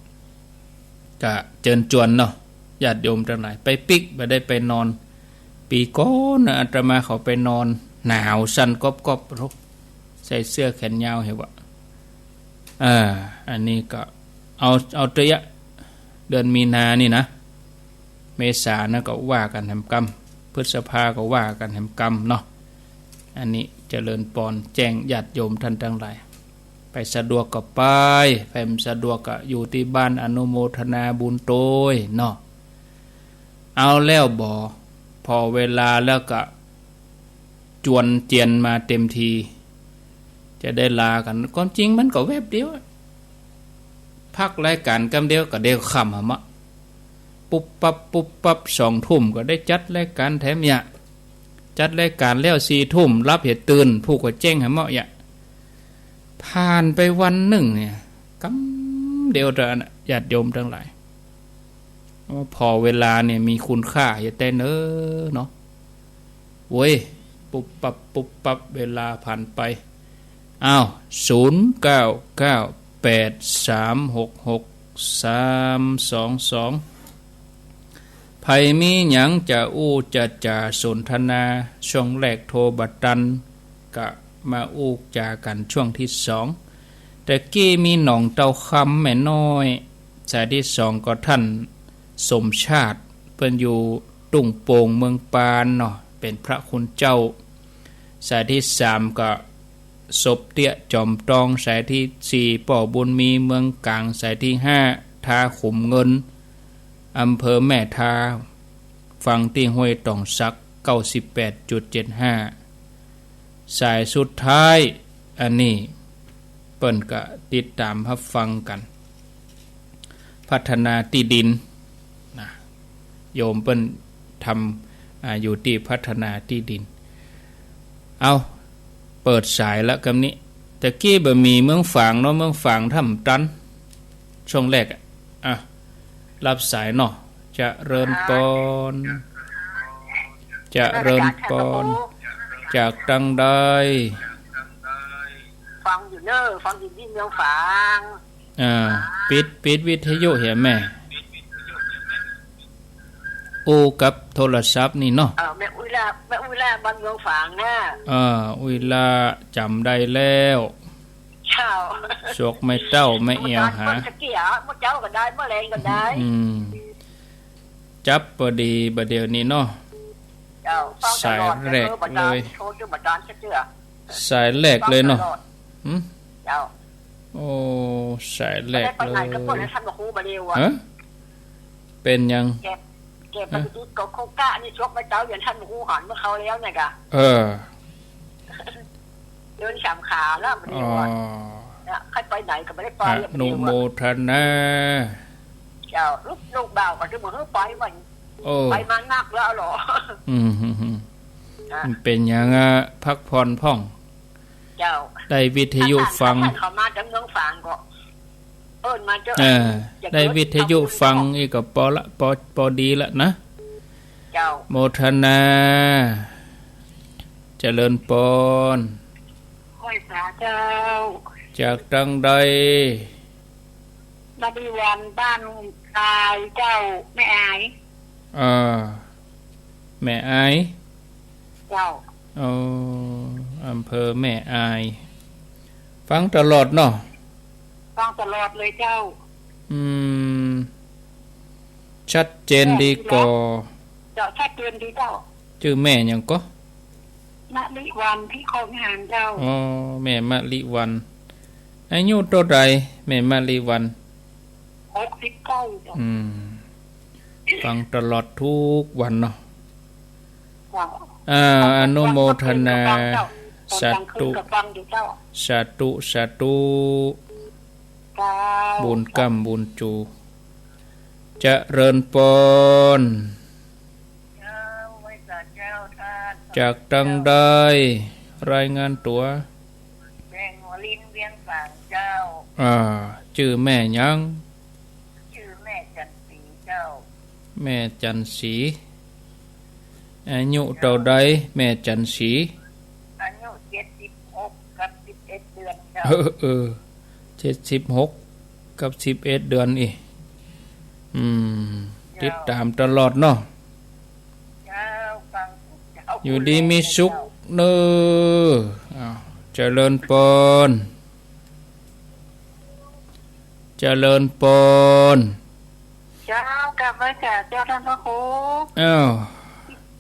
ก็เจิญจวนเนาะ ญาติโยมตังหลาย ไปปิ๊ก บ่ได้ไปนอน ปี๋ก่อนนะ อาตมาเขาไปนอน หนาวสั่นก๊อบๆ โอ้โห ใส่เสื้อแขนยาวเหวะ อ่า อันนี้ก็เอา เอาเตื้อะ เดือนมีนานี่นะ เมษานะก็ว่ากั๋นแหมกำ พฤษภาก็ว่ากั๋นแหมกำเนาะ อันนี้เจริญปอนแจ้งญาติโยมท่านตังหลาย ไปสะดวกก็ไป ไปบ่สะดวกก็อยู่ตี้บ้านอนุโมทนาบุญโตยเนาะ เอาแล้วบ่ ผ่อเวลาแล้วก็ จวนเจียนมาเต็มที จะได้ลากั๋น ความจริงมันก็แวบเดียวอะ พักรายก๋านกำเดียวก็เดี๋ยวค่ำหะมะ ปุ๊บปั๊บปุ๊บปั๊บ สองทุ่มก็ได้จัดรายก๋านแถมเยียะ จัดรายก๋านแล้วสี่ทุ่ม หลับเหียตื่น ผู้ก็แจ้งหะเมาะเยียะ ผ่านไปวันนึ่งเนี่ย กำเดียวเต้านั้นอะ ญาติโยมตังหลาย ผ่อเวลาเนี่ยมีคุณค่าเยียะแต๊เน่อเนาะ เว้ย ปุ๊บปั๊บปุ๊บปั๊บ เวลาผ่านไป อ้าว ศูนย์เก้าเก้าแปดสามหกหกสามสองสอง ใผมีหยังจะอู้จะจ๋าสนทนา ช่วงแรกโทรบ่ตัน ก็มาอู้จ๋ากั๋นช่วงตี้สอง แต่กี้มีหนองเต้าคำแม่น้อย สายตี้สองก็ต้านสมชาติ เปิ้นอยู่ทุ่งโป่งเมืองปานเนาะ เป๋นพระคุณเจ้า สายตี้สามก็สบเตี้ยจอมตอง สายตี้สี่ป้อบุญมีเมืองก๋าง สายตี้ห้าทาขุมเงิน อำเภอแม่ทา ฟังตี้ห้วยต๋องสัก เก้าสิบแปดจุดเจ็ดห้า สายสุดท้าย อันนี้เปิ้นก็ติดต๋ามฮับฟังกั๋น พัฒนาตี้ดินนะ โยมเปิ้นทำ อ่า อยู่ตี้พัฒนาตี้ดิน เอา เปิดสายละกำนี้ แต่กี้บ่มีเมืองฝางเนาะ เมืองฝางถ้าบ่ตัน ช่วงแรกอะ อ่ะ รับสายเนาะ เจริญปอน เจริญปอน จากตังใด ฟังอยู่เน้อ ฟังอยู่ตี้เมืองฝาง อ่า ปิด ปิดวิทยุเหียแม่ อู้กับโทรศัพท์นี่เนาะ เออ แม่อุ๊ยล่า แม่อุ๊ยล่าบ้านเมืองฝางนะ เออ อุ๊ยล่าจ๋ำได้แล้ว เจ้า สวกแม่เต้าแม่แอวหา เมื่อเจ๊าก็ได้ เมื่อแลงก็ได้ อืม จับปอดีบ่าเดี่ยวนี้เนาะ เจ้า ฟังตลอด สายแรกเลย เออ บ่าตัน โทรอยู่บ่าตันสักเตื้อ สายแรกเลยเนาะ ฟังตลอด หึ เจ้า โอ้ สายแรกเลย บ่ได้ไปไหนก็เปิดให้ท่านมาฮู้บ่าเดี่ยวอะ ฮะ เป๋นหยัง แก แกไป ฮะ ดูดกับโคก้านี่ สวกแม่เต้ายังท่านมาฮู้หันเมื่อเขาแล้วเนี่ยกะ เออ เดินสามขาแล้วบ่าเดี่ยวอะ อ๋อ เนี่ย ใครไปไหนก็บ่ได้ไป อนุโมทนา เจ้า ลูก ลูกบ่าวก็จะบ่หื้อไปมัน โอ้ ไปมานักแล้วเหรอ อืม อืม อืม อ่ะ มันเป๋นหยังอะ พักผ่อนพ่อง เจ้า ได้วิทยุฟัง ท่านเขามาจากเมืองฝางก็ เปิ้นมาเจ้า เออ อยาก ได้วิทยุฟัง เปิด อีกก็ปอละ ปอ ปอดีละนะ เจ้า โมทนา เจริญปอน ไหว้สาเจ้า จากตังใด มะลิวัน บ้านอายเจ้า แม่อาย อ่า แม่อาย เจ้า อ๋อ อำเภอแม่อาย ฟังตลอดเนาะ ฟังตลอดเลยเจ้า อืม ชัดเจนดีก่อ เจ้า ชัดเจนดีเจ้า จื้อแม่หยังก่อ มะลิวัน พิคมหานเจ้า อ๋อ แม่มะลิวัน อายุเต้าใด แม่มะลิวัน หกสิบเก้าเจ้า อืม ฟังตลอดกู้วันเนาะ เจ้า อ่า อนุโมทนา ตอนกลางคืนก็ฟังเจ้า สาธุ ตอนกลางคืนก็ฟังอยู่เจ้า สาธุ สาธุ เจ้า บุญก้ำบุญจู เจริญปอน เจ้า ไหว้สาเจ้า ท่าน จากตังใด รายงานตั๋ว แขวงหัวลิน เวียงฝางเจ้า อ่า จื้อแม่หยัง จื้อแม่จันทร์ศรีเจ้า แม่จันทร์ศรี อายุเต้าใด แม่จันทร์ศรี อายุเจ็ดสิบหกกับสิบเอ็ดเดือนเจ้า เออ เออ เจ็ดสิบหกกับสิบเอ็ดเดือนอีก อืม เจ้า ติดต๋ามตลอดเนาะ เจ้า ฟัง อยู่ดีมีสุขเน้อ อ้าว เจริญปอน เจริญปอน เจ้า กราบไหว้สาเจ้าท่านพระครู อ้าว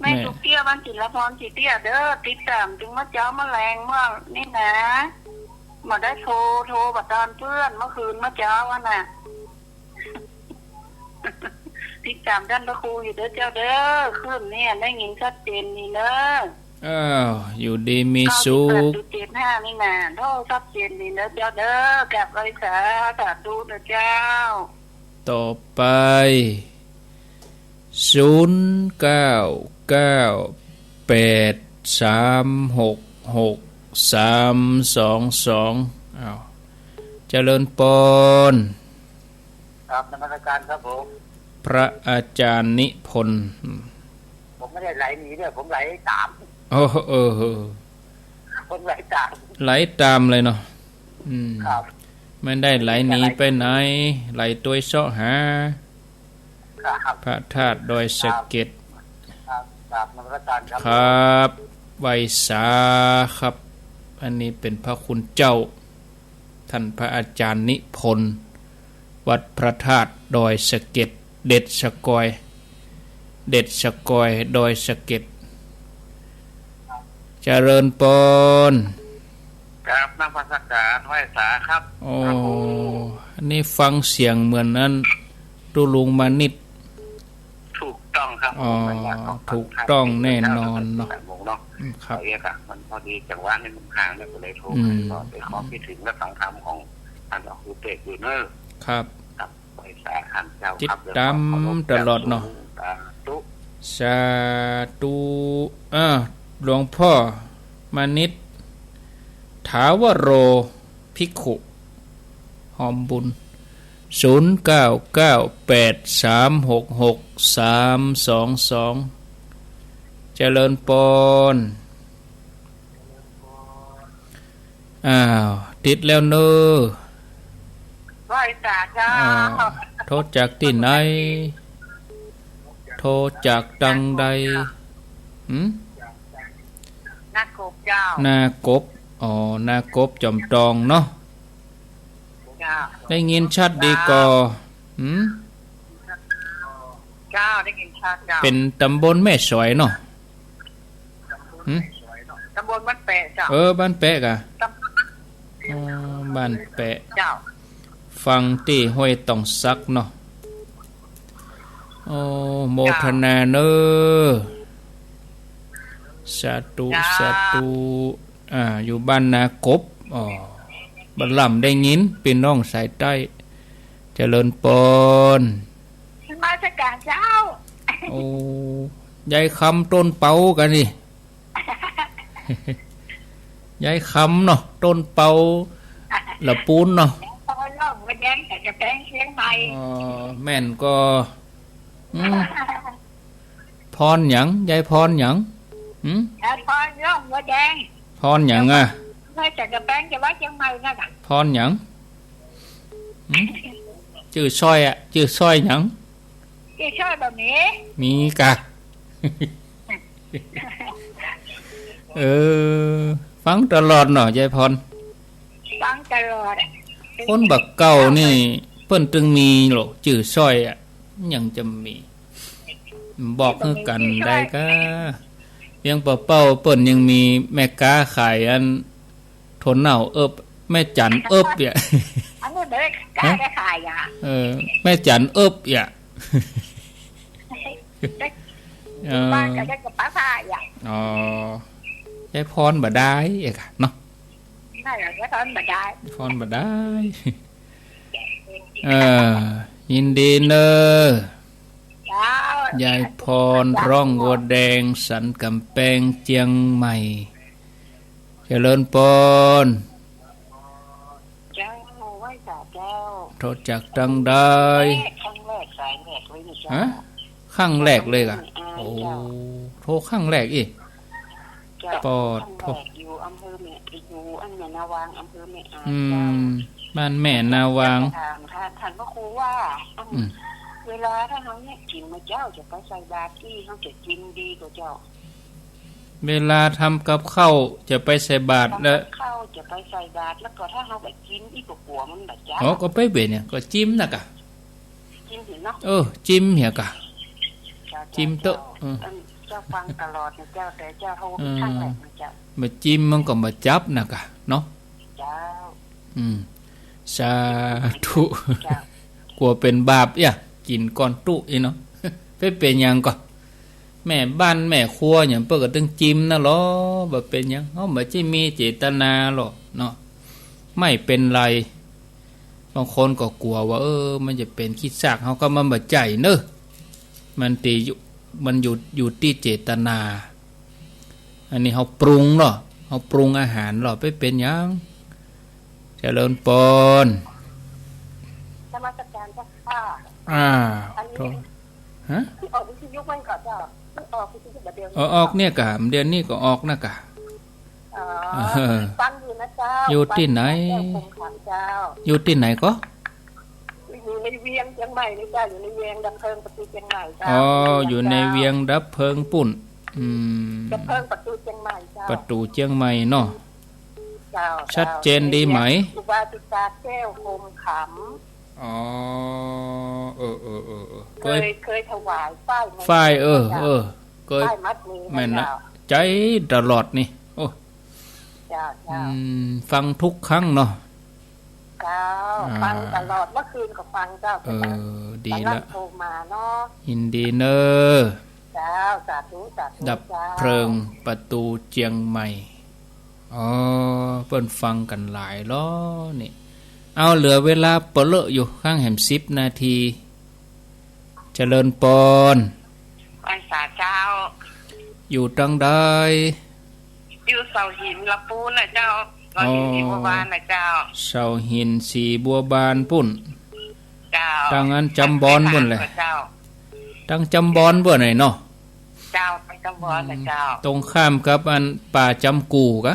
แม่ แม่ตุ๊กเตี้ย บ้านจิรพร จิตเตี้ยเด้อ ติดต๋ามตึงเมื่อเจ๊าเมื่อแลงเมื่อนี่นะ บ่ได้โทร โทรบ่าตอนเปื้อน เมื่อคืนเมื่อเจ๊าอะน่ะ ติดต๋ามท่านพระครูอยู่เด้อเจ้าเด้อ คลื่นเนี่ยได้ยินชัดเจนดีเน้อ อ้าว อยู่ดีมีสุข เก้าสิบแปดจุดเจ็ดห้านี่นา โอ้ ชัดเจนดีเน้อเจ้าเด้อ กราบไหว้สา สาธุเน้อเจ้า ต่อไป ศูนย์เก้าเก้าแปดสามหกหกสามสองสอง อ้าว เจริญปอน ครับ นมัสการครับผม พระอาจารย์นิพนธ์ ผมไม่ได้ไหลหนีเนี่ย ผมไหลต๋าม โอ้ เออ เออ ผมไหลต๋าม ไหลต๋ามเลยเนาะ อืม ครับ ไม่ได้ไหลหนีไปไหน ไหลตวยเซาะหา ครับ พระธาตุดอยสะเก็ด ครับ กราบนมัสการครับ ครับ ไหว้สาครับ อันนี้เป๋นพระคุณเจ้า ท่านพระอาจารย์นิพนธ์ วัดพระธาตุดอยสะเก็ด เด็ดสะกอย เด็ดสะกอย ดอยสะเก็ด เจริญปอน ครับ นมัสการ ไหว้สาครับ โอ้ ครับผม อันนี้ฟังเสียงเหมือนอันตุ๊ลุงมานิต ถูกต้องครับ อ๋อ ผมก็อยากฟัง ถูกต้องแน่นอนเนาะ แปดโมงเนาะ อืม ครับ เอาเองอะ มันพอดีจังหวะนี่มันห่างแล้วก็เลยโทร อืม ก็ไปขอคิดถึงและฟังธรรมของท่านหลวงปู่เปกอยู่เนอะ ครับ ครับ ไหว้สาท่านเจ้าครับ ติดต๋ามตลอดเนาะ สาธุ สาธุ อ่า หลวงพ่อมานิต ถาวโร ภิกขุ ฮอมบุญ ศูนย์เก้าเก้าแปดสามหกหกสามสองสอง เจริญปอน อ้าว ติดแล้วเนอะ ไหว้สาเจ้า อ่า โทรจากตี้ไหน โทรจากตังใด หืม นากบเจ้า นากบ อ๋อ นากบจอมตองเนาะ เจ้า ได้ยินชัดดีก่อ หืม เจ้า ได้ยินชัดเจ้า เป๋นต๋ำบลแม่สอยเนาะ หืม ต๋ำบลบ้านแปะเจ้า เออ บ้านแปะก่ะ ต๋ำ อ๋อ บ้านแปะ เจ้า ฟังตี้ห้วยตองสักเนาะ โอ้ โมทนาเนอะ สาธุ เจ้า สาธุ อ่า อยู่บ้านนากบ อ๋อ บ่ล่ำได้ยิน ปี้น้องสายใต้ เจริญปอน นมัสการเจ้า โอ้ ยายคำต้นเปาก่ะนี่ ยายคำเนาะ ต้นเปา ละปูนเนาะ พรร่องหัวแดง สันกำแปงเจียงใหม่ อ๋อ แม่นก่อ อืม พรหยัง ยายพรหยัง หืม ยายพรร่องหัวแดง พรหยังอะ เมื่อสันกำแปงจะว่าเจียงใหม่นั่นน่ะ พรหยัง หืม จื้อสร้อยอะ จื้อสร้อยหยัง จื้อสร้อยบ่มี มีก่ะ เออ ฟังตลอดเนาะ ยายพร ฟังตลอดอะ คนบ่าเก่านี่ เปิ้นตึงมีโหละ จื้อสร้อยอะ ยังจะมี บอกหื้อกั๋นได้ก่ะ เปียงป้อเป้าเปิ้นยังมีแม่ก๊าขายอัน ถั่วเน่าเอิบ แม่จันเอิบเยียะ อันนี้บ่ได้กล้าได้ขายอะ เออ แม่จันเอิบเยียะ เออ บ้านก็ได้กับป้าผ้าอะ อ๋อ ยายพรบ่ได้เอกอะเนาะ นั่นแหละ ยายพรบ่ได้ ยายพรบ่ได้ เออ ยินดีเนอะ เจ้า ยายพรร่องหัวแดง สันกำแปงเจียงใหม่ เจริญปอน เจ้า ไหว้สาเจ้า โทรจากตังใด ครั้งแรก สายแรกเลยนี่เจ้า ฮะ ครั้งแรกเลยก่ะ อ่า โอ้ เจ้า โทรครั้งแรกอี้ เจ้า ปอด ครั้งแรก โทร อยู่อำเภอแม่ อยู่อันแม่นาวาง อำเภอแม่อาย อืม เจ้า บ้านแม่นาวาง ถามท่าน ท่านพระครูว่า อืม เวลาถ้าเฮาเยียะกิ๋นมาเจ้า จะไปใส่บาตรตี้ เฮาจะกิ๋นดีก่อเจ้า เวลาทำกับข้าวจะไปใส่บาตร ทำกับข้าวจะไปใส่บาตร แล้วก็ถ้าเฮาบ่จิ้มอี้ก็กั๋วมันบ่จั๊บ อ๋อ ก็ไปเป๋นหยัง ก็จิ้มน่ะก่ะ จิ้มเหียเนาะ เออ จิ้มเหียก่ะ เจ้า เจ้า จิ้มเต๊อะ เจ้า เออ อันเจ้าฟังตลอดนะเจ้า แต่เจ้าโทร เออ ครั้งแรกนะเจ้า บ่จิ้มมันก็บ่จั๊บน่ะก่ะเนาะ เจ้า อืม สาธุ เจ้า กั๋วเป๋นบาปเยียะ กิ๋นก่อนตุ๊อี้เนาะ ไปเป๋นหยังก่อ แม่บ้านแม่ครัวหยังเปิ้นก็ตึงจิ้มน่ะลอ บ่เป๋นหยัง เฮาบ่ใจ้มีเจตนาลอเนาะ ไม่เป็นไร บางคนก็กั๋วว่า เออ มันจะเป๋นขี้ซาก เฮาก็มันบ่ใจ้เนอะ มันตี้อยู่ มันอยู่ อยู่ตี้เจตนา อันนี้เฮาปรุงลอ เฮาปรุงอาหารลอ ไปเป๋นหยัง เจริญปอน นมัสการเจ้าค่ะ อ่า อันนี้ โทษ ฮะ ตี้ออกวิทยุมันก่อเจ้า ตี้ออกวิทยุบ่าเดี่ยวนี้ เออ ออกเนี่ยก่ะ เดี๋ยวนี้ก็ออกน่ะก่ะ อ๋อ เออ ฟังอยู่นะเจ้า อยู่ตี้ไหน ฟังอยู่นะเจ้า คงขังเจ้า อยู่ตี้ไหนก่อ อยู่ ในเวียงเจียงใหม่เลยเจ้า อยู่ในเวียงดับเพลิงประตูเจียงใหม่เจ้า อ๋อ ในเวียงเจ้า อยู่ในเวียงดับเพลิงปุ้น อืม ดับเพลิงประตูเจียงใหม่เจ้า ประตูเจียงใหม่เนาะ เจ้า ชัดเจนดีไหม เจ้า ครูบาสิตาแก้วโฮมขำ อ๋อ เออ เออ เออ เออ เคย เคย เคยถวายฝ้ายไหม ฝ้าย เออ เจ้า เออ เคย ฝ้ายมัดมือ แม่นนะ เจ้า ใจ๊ตลอดนี่ โอ้ เจ้า เจ้า อืม ฟังทุกครั้งเนาะ เจ้า อ่า ฟังตลอด เมื่อคืนก็ฟังเจ้า เออ ดีละ กำลังโทรมาเนาะ ยินดีเนอะ เจ้า สาธุ สาธุ ดับ เจ้า เพลิงประตูเจียงใหม่ อ๋อ เปิ้นฟังกั๋นหลายล้อนี่ เอา เหลือเวลาเป๋อเลอะอยู่ ข้างแหมสิบนาที เจริญปอน ไหว้สาเจ้า อยู่ตังใด อยู่เสาหินละปูนน่ะเจ้า เสาหิน อ๋อ สีบัวบานน่ะเจ้า เสาหินสีบัวบานปุ้น เจ้า ตังอันจำบอนปุ้นแหละ เจ้า ตังจำบอนปุ้นไหนเนาะ เจ้า ไปจำบอนน่ะเจ้า อืม ตรงข้ามกับอันป่าจำกู่กะ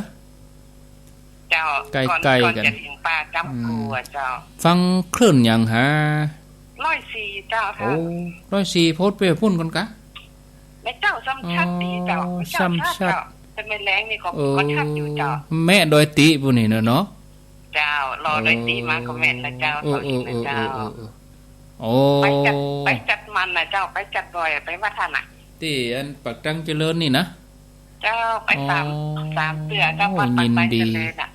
เจ้า ใก้ๆ ก่อน ก่อน กั๋น จะถึงป่าจำกู่อะเจ้า อืม ฟังคลื่นหยังหา ร้อยสี่เจ้า โอ้ ค่ะ ร้อยสี่ โพดไปปุ้นก่อนกะ แม่เจ้าซ้ำชัดดีเจ้า อ๋อ แม่เจ้าชัดเจ้า ซ้ำชัด แต่แม่แลงนี่ก็ เออ ก็ชัดอยู่เจ้า แม่ดอยติปุ้นนี่เนาะ เจ้า รอดอยติมาก็แม่นละเจ้า เออ เสาหินละเจ้า เออ เออ เออ เออ โอ้ ไปจัด ไปจัดมันน่ะเจ้า ไปจัดบ่อยอะ ไปวัดหั้นน่ะ ตี้อันปากตังเจริญนี่นะ เจ้า ไปสาม อ๋อ สามเตื้อเจ้า วัด ยินดี เจริญน่ะ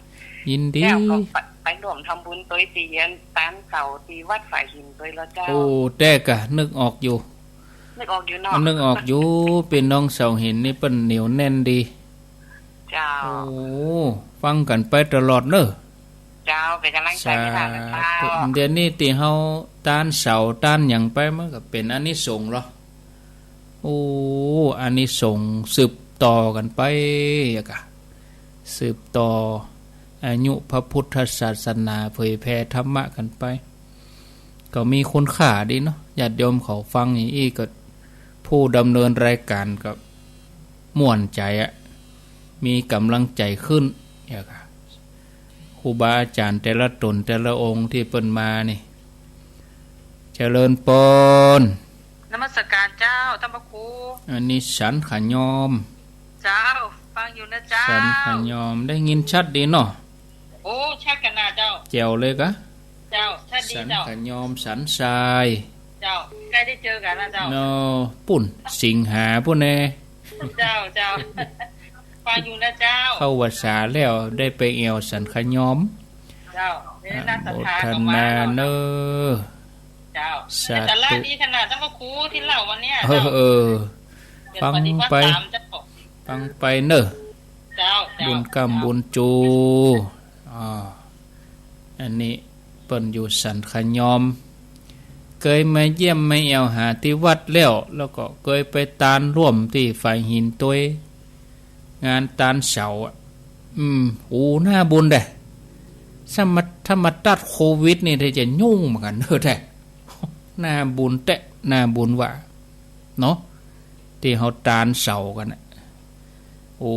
ยินดี เจ้า ก็ไป ไปร่วมทำบุญตวยตี้อันตานเสาตี้วัดฝายหินตวยละเจ้า โอ้ แต๊กะ นึกออกอยู่ นึกออกอยู่เนาะ นึกออกอยู่ ปี้น้องเสาหินนี่เปิ้นเหนียวแน่นดี เจ้า โอ้ ฟังกั๋นไปตลอดเนอะ เจ้า เป๋นก๋ำลังใจ๋หื้อหลานเจ้า สาธุ เดี๋ยวนี้ตี้เฮาตานเสาตานหยังไปมันก็เป๋นอานิสงส์เหรอ โอ้ อานิสงส์สืบต่อกั๋นไปอะกะ สืบต่ออายุพระพุทธศาสนา เผยแผ่ธรรมะกั๋นไป ก็มีคุณค่าดีเนาะ ญาติโยมเขาฟังอย่างอี้ก็ ผู้ดำเนินรายการก็ม่วนใจ๋อะ มีก๋ำลังใจ๋ขึ้น เนี่ยค่ะ ครูบาอาจ๋ารย์แต่ละต๋นแต่ละองค์ตี้เปิ้นมานี่ เจริญปอน นมัสการเจ้า ต้านพระครู อันนี้สันขะยอม เจ้า ฟังอยู่นะเจ้า สันขะยอม ได้ยินชัดดีเนาะ โอ้ ชัดขนาดเจ้า แจ๋วเลยกะ เจ้า ชัดดีเจ้า สันขะยอม สันทราย เจ้า ใก้ได้เจอกั๋นละเจ้า เนาะ ปุ้น สิงหาปุ้นแน่ เจ้า เจ้า ฟังอยู่นะเจ้า เข้าพรรษาแล้วได้ไปแอ่วสันขะยอม เจ้า ได้รับศรัทธาเข้ามา อนุโมทนาเนาะ เนอะ เจ้า สาธุ แต่ละดีขนาดต้านพระครูตี้เล่าวันเนี้ย เออ เจ้า เออ เดี๋ยว ฟังไป ปฏิบัติต๋ามเจ้า ฟังไปเนอะ เจ้า เจ้า บุญก้ำบุญจู อ๋อ อันนี้เปิ้นอยู่สันขะยอม เกยมาเยี่ยมมาแอ่วหาตี้วัดแล้ว แล้วก็เกยไปตานร่วมตี้ฝายหินตวย งานตานเสาอะ อืม โอ้ หน้าบุญเด้ ถ้ามา ถ้ามาตัดโควิดนี่ เดี๋ยวจะยุ่งเหมือนกั๋นเนอะแต๊ หน้าบุญแต๊ หน้าบุญว่า เนาะ ตี้เฮาตานเสากั๋นน่ะ โอ้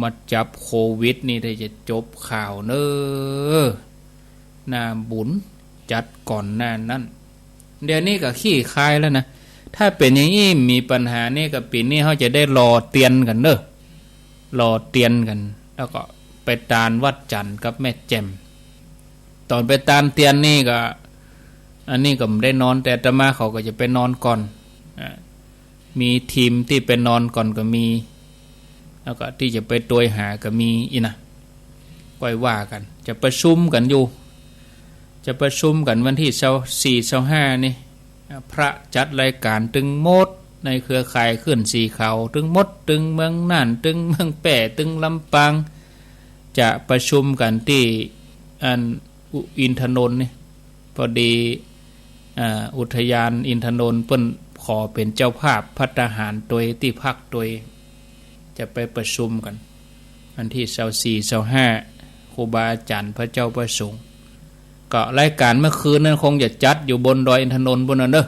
มาจับโควิดนี่ได้จะจบข่าวเน้อ หน้าบุญจัดก่อนหน้านั้น เดี๋ยวนี้ก็คลี่คลายแล้วนะ ถ้าเป๋นอย่างอี้มีปัญหานี่ก็ปี๋นี้เฮาจะได้หล่อเตียนกั๋นเน้อ หล่อเตียนกั๋น แล้วก็ไปตานวัดจั๋นกับแม่แจ่ม ต๋อนไปตานเตียนนี่ก็ อันนี้ก็บ่ได้นอน แต่อาตมาเขาก็จะไปนอนก่อน อ่า มีทีมตี้ไปนอนก่อนก็มี แล้วก็ตี้จะไปตวยหาก็มีอี้นะ ก้อยว่ากั๋น จะประชุมกั๋นอยู่ จะประชุมกั๋นวันตี้ซาวสี่ ซาวห้านี่ อ่า พระจัดรายก๋านตึงหมด ในเครือข่ายคลื่นสีขาวตึงหมด ตึงเมืองน่าน ตึงเมืองแป้ ตึงลำปาง จะประชุมกั๋นตี้อัน อุ อินทนนท์นี่ พอดี อ่า อุทยานอินทนนท์เปิ้นขอเป๋นเจ้าภาพภัตตาหารตวยตี้พักตวย จะไปประชุมกั๋น วันตี้ซาวสี่ ซาวห้า ครูบาอาจ๋ารย์พระเจ้าพระสงฆ์ ก็รายก๋านเมื่อคืนนั้นคงจะจัดอยู่บนดอยอินทนนท์ปู๊นน่ะเน้อ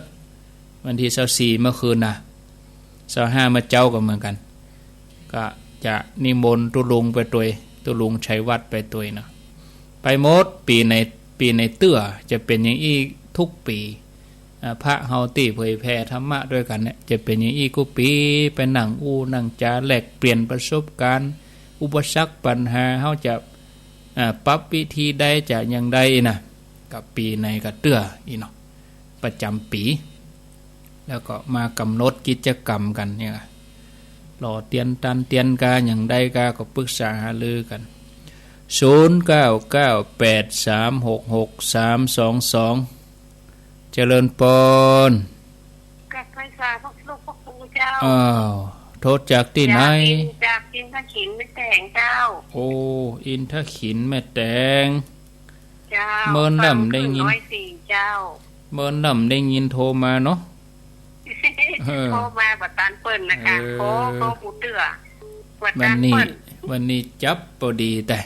วันตี้ซาวสี่เมื่อคืนน่ะ ซาวห้าเมื่อเจ๊าก็เหมือนกั๋น ก็จะนิมนต์ตุ๊ลุงไปตวย ตุ๊ลุงชัยวัฒน์ไปตวยเนาะ ไปหมด ปี๋ไหน ปี๋ไหนเตื้อ จะเป๋นอย่างอี้ ทุกปี๋ อ่า พระเฮาตี้เผยแผ่ธรรมะตวยกั๋นเนี่ย จะเป๋นอย่างอี้กู้ปี๋ ไปนั่งอู้นั่งจ๋าแลกเปลี่ยนประสบก๋ารณ์ อุปสรรคปัญหา เฮาจะ อ่า ปรับวิธีใดจะอย่างใดนะ กะปี๋ไหนกะเตื้ออี้เนาะ ประจ๋ำปี๋ แล้วก็มากำหนดกิจกรรมกั๋นเนี่ย หล่อเตียนตันเตียนกาอย่างใดกาก็ปรึกษาหารือกั๋น ศูนย์เก้าเก้าแปดสามหกหกสามสองสอง เจริญปอน กราบไหว้สาธุลูกพระครูเจ้า อ้าว โทรจากตี้ไหน เจ้า อิน จากอินทขิลแม่แตงเจ้า โอ้ อินทขิลแม่แตง เจ้า เมินลำได้ยิน ฟังขึ้นร้อยสี่เจ้า เมินลำได้ยินโทรมาเนาะ เออ โทรมาบ่ตันเปิ้นนะคะ เออ โทร โทรผู้เตื้อ บ่ตันเปิ้น วันนี้ วันนี้จับปอดีแต่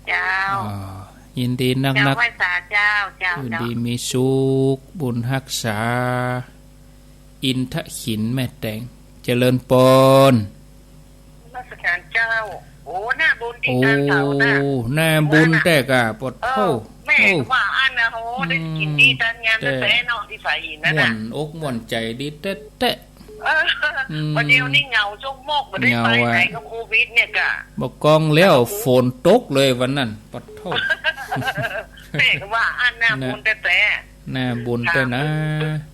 เจ้า อ่า ยินดีนักๆ เจ้า ไหว้สาเจ้า เจ้า อยู่ดีมีสุข บุญฮักษา อินทขิลแม่แตง เจริญปอน นมัสก๋ารเจ้า โอ้ หน้าบุญติดตามเขานะ โอ้ หน้าบุญแต๊กะ ปะโถ เออ แม่ โอ้ ว่าอั้นนะ โห ได้กิ๋นดีตางาน อืม แต๊ๆ เนาะ ตี้ใส่อินนั่นน่ะ ม่วนอกม่วนใจ๋ดีแต๊ๆ เออ อืม บ่าเดี่ยวนี้เหงาจกมก บ่ได้ไปไหน เหงาอะ กับโควิดเนี่ยกะ บ่กองแล้ว ฝนตกเลยวันนั้น ปะโถ แม่ก็ว่าอั้นหน้าบุญแต๊ๆ หน้าบุญแต๊นะ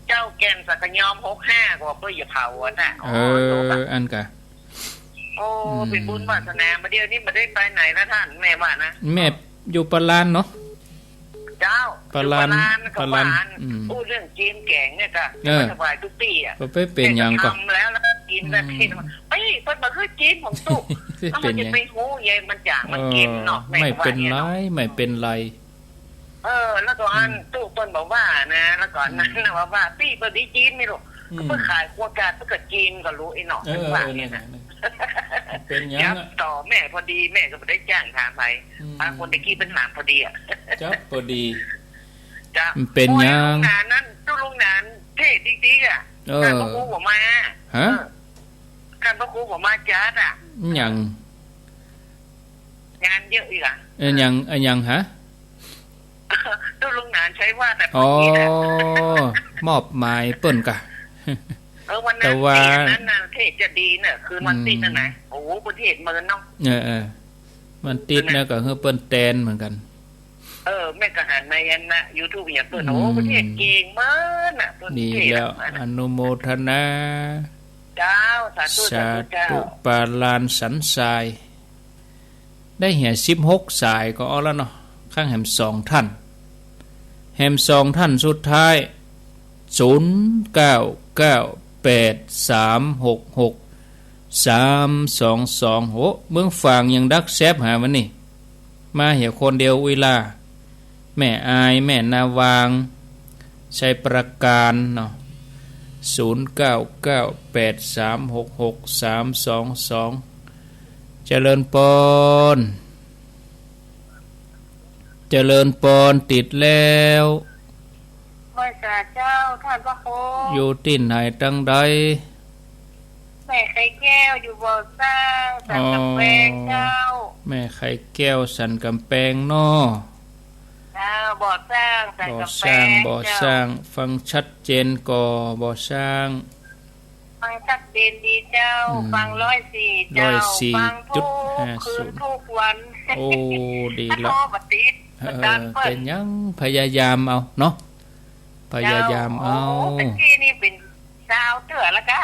เจ้าแก่นสักยอมหกห้า ก็ว่าเปิ้นอย่าเผาอะน่ะ เออ อันกะ โอ้ อืม เป๋นบุญวาสนา บ่าเดี่ยวนี้บ่ได้ไปไหนแล้วต้าน แม่ว่านะ แม่อยู่ปาลานเนาะ เจ้า ปาลาน อยู่ปาลาน ปาลาน ก็ว่าอั้น อืม อู้เรื่องจีนแก๋งเนี่ยกะ เออ มาถวายกู้ปี๋อะ ก็ไปเป๋นหยังก่อ แม่ก็ทำแล้ว แล้วก็กิ๋นแบบ อืม เปิ้นบ่คือจีนของตุ๊ก เปิ้น แล้วมันจะไปฮู้เย้ย มันจ๋างมันเก็มเนาะ เออ แม่ก็ว่าเนี่ยเนาะ ไม่เป๋นไร ไม่เป๋นไร เออ แล้วก็อั้น อืม ตุ๊กเปิ้นบอกว่านะ แล้วก็อันนั้นนะ อืม ว่า ว่าปี้เปิ้นดีจีนไม่รู้ อืม เปิ้นขายครัวกาดเปิ้นก็จีนก็รู้ไอ้เนาะ เออ เปิ้นว่าเนี่ยนะ เออ นั่นน่ะ เป๋นหยังอะ เดี๋ยวต่อแม่พอดี แม่ก็บ่ได้จ้างถามใผ อืม พาคนตะกี้เปิ้นถามพอดีอะ จับปอดี จ้ะ มันเป๋นหยัง โอ้ย ลุงหนานนั่น ตุ๊กลุงหนานเทศน์ดีๆ อะ เออ ท่านพระครูบ่มา ฮะ เออ ท่านพระครูบ่มาจัดอะ หยัง งานเยอะอีกอะ เออ หยัง เออ หยังฮะ ตุ๊กลุงหนานใช้ว่าแต่ อ๋อ พระครูอะ มอบหมายเปิ้นกะ เออ วันนั้น แต่ว่า ตี้อันนั้นน่ะ เทศน์จะดีน่ะ คืนวันตี้นั่นน่ะ อืม โอ้โห เปิ้นเทศน์เมินเนาะ เออ เออ วันตี้น่ะ ก็คือเปิ้นแตนเหมือนกั๋น เออ แม่ก็หันในอันน่ะ ยูทูบเนี่ยเปิ้น อืม โอ้ เปิ้นเทศน์เก่งเมินน่ะ เปิ้น ดี เทศน์ แล้ว อันน่ะ อนุโมทนา เจ้า สาธุ สาธุ สาธุเจ้า ปาลานสันทราย ได้เหียสิบหกสายก็เอาแล้วเนาะ ข้างแหมสองท่าน แหมสองท่านสุดท้าย ศูนย์เก้าเก้าแปดสามหกหกสามสองสอง โห เมืองฝางยังดักแซบหาวันนี้ มาเหียคนเดียวอุยลา แม่อาย แม่นาวาง ชัยปราการเนาะ ศูนย์เก้าเก้าแปดสามหกหกสามสองสอง เจริญปอน เจริญปอน ติดแล้ว ไหว้สาเจ้า ท่านพระครู อยู่ตี้ไหนตังใด แม่ไข่แก้ว อยู่บ่อสร้าง สันกำแพง อ๋อ เจ้า แม่ไข่แก้ว สันกำแพงเนาะ เจ้า บ่อสร้าง สันกำแพง บ่อสร้าง เจ้า บ่อสร้าง ฟังชัดเจนก่อ บ่อสร้าง ฟังชัดเจนดีเจ้า อืม ฟังร้อยสี่เจ้า ร้อยสี่จุดห้าศูนย์ ฟังทุกคืนทุกวัน โอ้ ดีละ ถ้าโทรบ่ติด เออ อาจารย์เปิ้ล เป๋นหยัง พยายามเอาเนาะ พยายามเอา เจ้า โอ้ ตะกี้นี่เป๋นซาวเตื้อแล้วก้า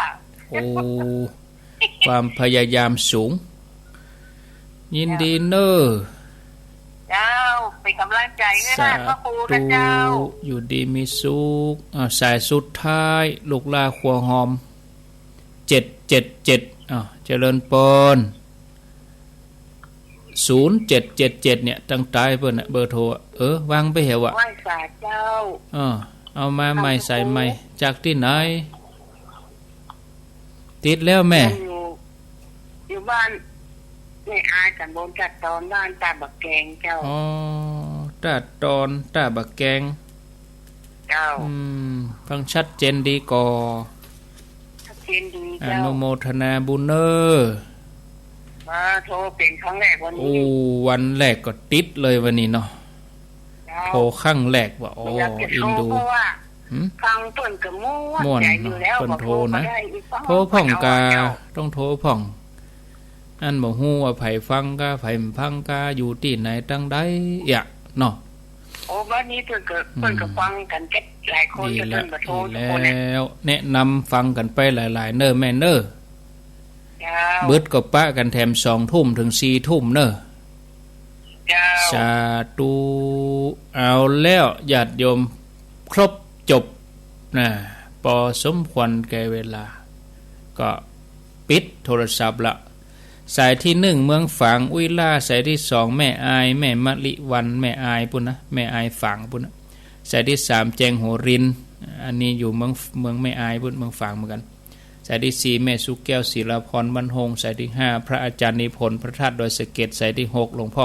โอ้ ความพยายามสูง ยินดีเน้อ เจ้า เป๋นก๋ำลังใจ๋หื้อ สาธุ พระครูนะเจ้า อยู่ดีมีสุข อ่า สายสุดท้าย ลูกหล้าครัวหอม เจ็ดเจ็ดเจ็ด อ่า เจริญปอน ศูนย์เจ็ดเจ็ดเจ็ด เนี่ย ตังใต้เปิ้นน่ะ เบอร์โทรอะ เออ วางไปเหอะวะ ไหว้สาเจ้า อ่า เอามาใหม่ สายใหม่ จากตี้ไหน ติดแล้วแม่ อยู่ อยู่บ้านแม่อาย ตำบลตาดตอน บ้านตาดบ่าแกงเจ้า อ๋อ ตาดตอน ตาดบ่าแกง เจ้า อืม ฟังชัดเจนดีก่อ ชัดเจนดีเจ้า อนุโมทนาบุญเน้อ มาโทรเป๋นครั้งแรกวันนี้ โอ้ วันแรกก็ติดเลยวันนี้เนาะ เจ้า โทร โทรครั้งแรกว่า อ๋อ บ่อยากจะโทร อินดู เพราะว่า หืม ฟังเปิ้นก็ม่วน ม่วน ใจ๋อยู่แล้ว เปิ้นโทรนะ บ่โทรก็ได้ อีกฟัง โทรพ่องกา เปิ้นเอาอะเจ้า ต้องโทรพ่อง อันบ่ฮู้ว่าใผฟังกา ใผบ่ฟังกา อยู่ตี้ไหนตังใดอะเนาะ โอ้ บัดนี้เปิ้นก็ อืม เปิ้นก็ฟังกั๋นเจ็ดหลายคน ดีละ เปิ้นบ่โทร ดี สักคนน่ะ แล้ว แนะนำฟังกั๋นไปหลายๆ เน่อแม่เน่อ เจ้า บึดก็ปะกั๋นแถมสองทุ่มเถิงสี่ทุ่มเน่อ เจ้า สาธุ เอาแล้วญาติโยม ครบจบนะ ปอสมควรแก่เวลา ก็ปิดโทรศัพท์ละ สายตี้หนึ่งเมืองฝาง อุ๊ยล่า สายตี้สองแม่อาย แม่มะลิวัลย์ แม่อายปุ้นนะ แม่อายฝางปุ้นนะ สายตี้สามแจงโหรินทร์ อันนี้อยู่เมือง เมืองแม่อายปุ้น เมืองฝางเหมือนกั๋น สายตี้สี่แม่สุแก้ว ศิลาพร บ้านโฮง สายตี้ห้าพระอาจารย์นิพนธ์ พระธาตุดอยสะเก็ด สายตี้หกหลวงพ่อ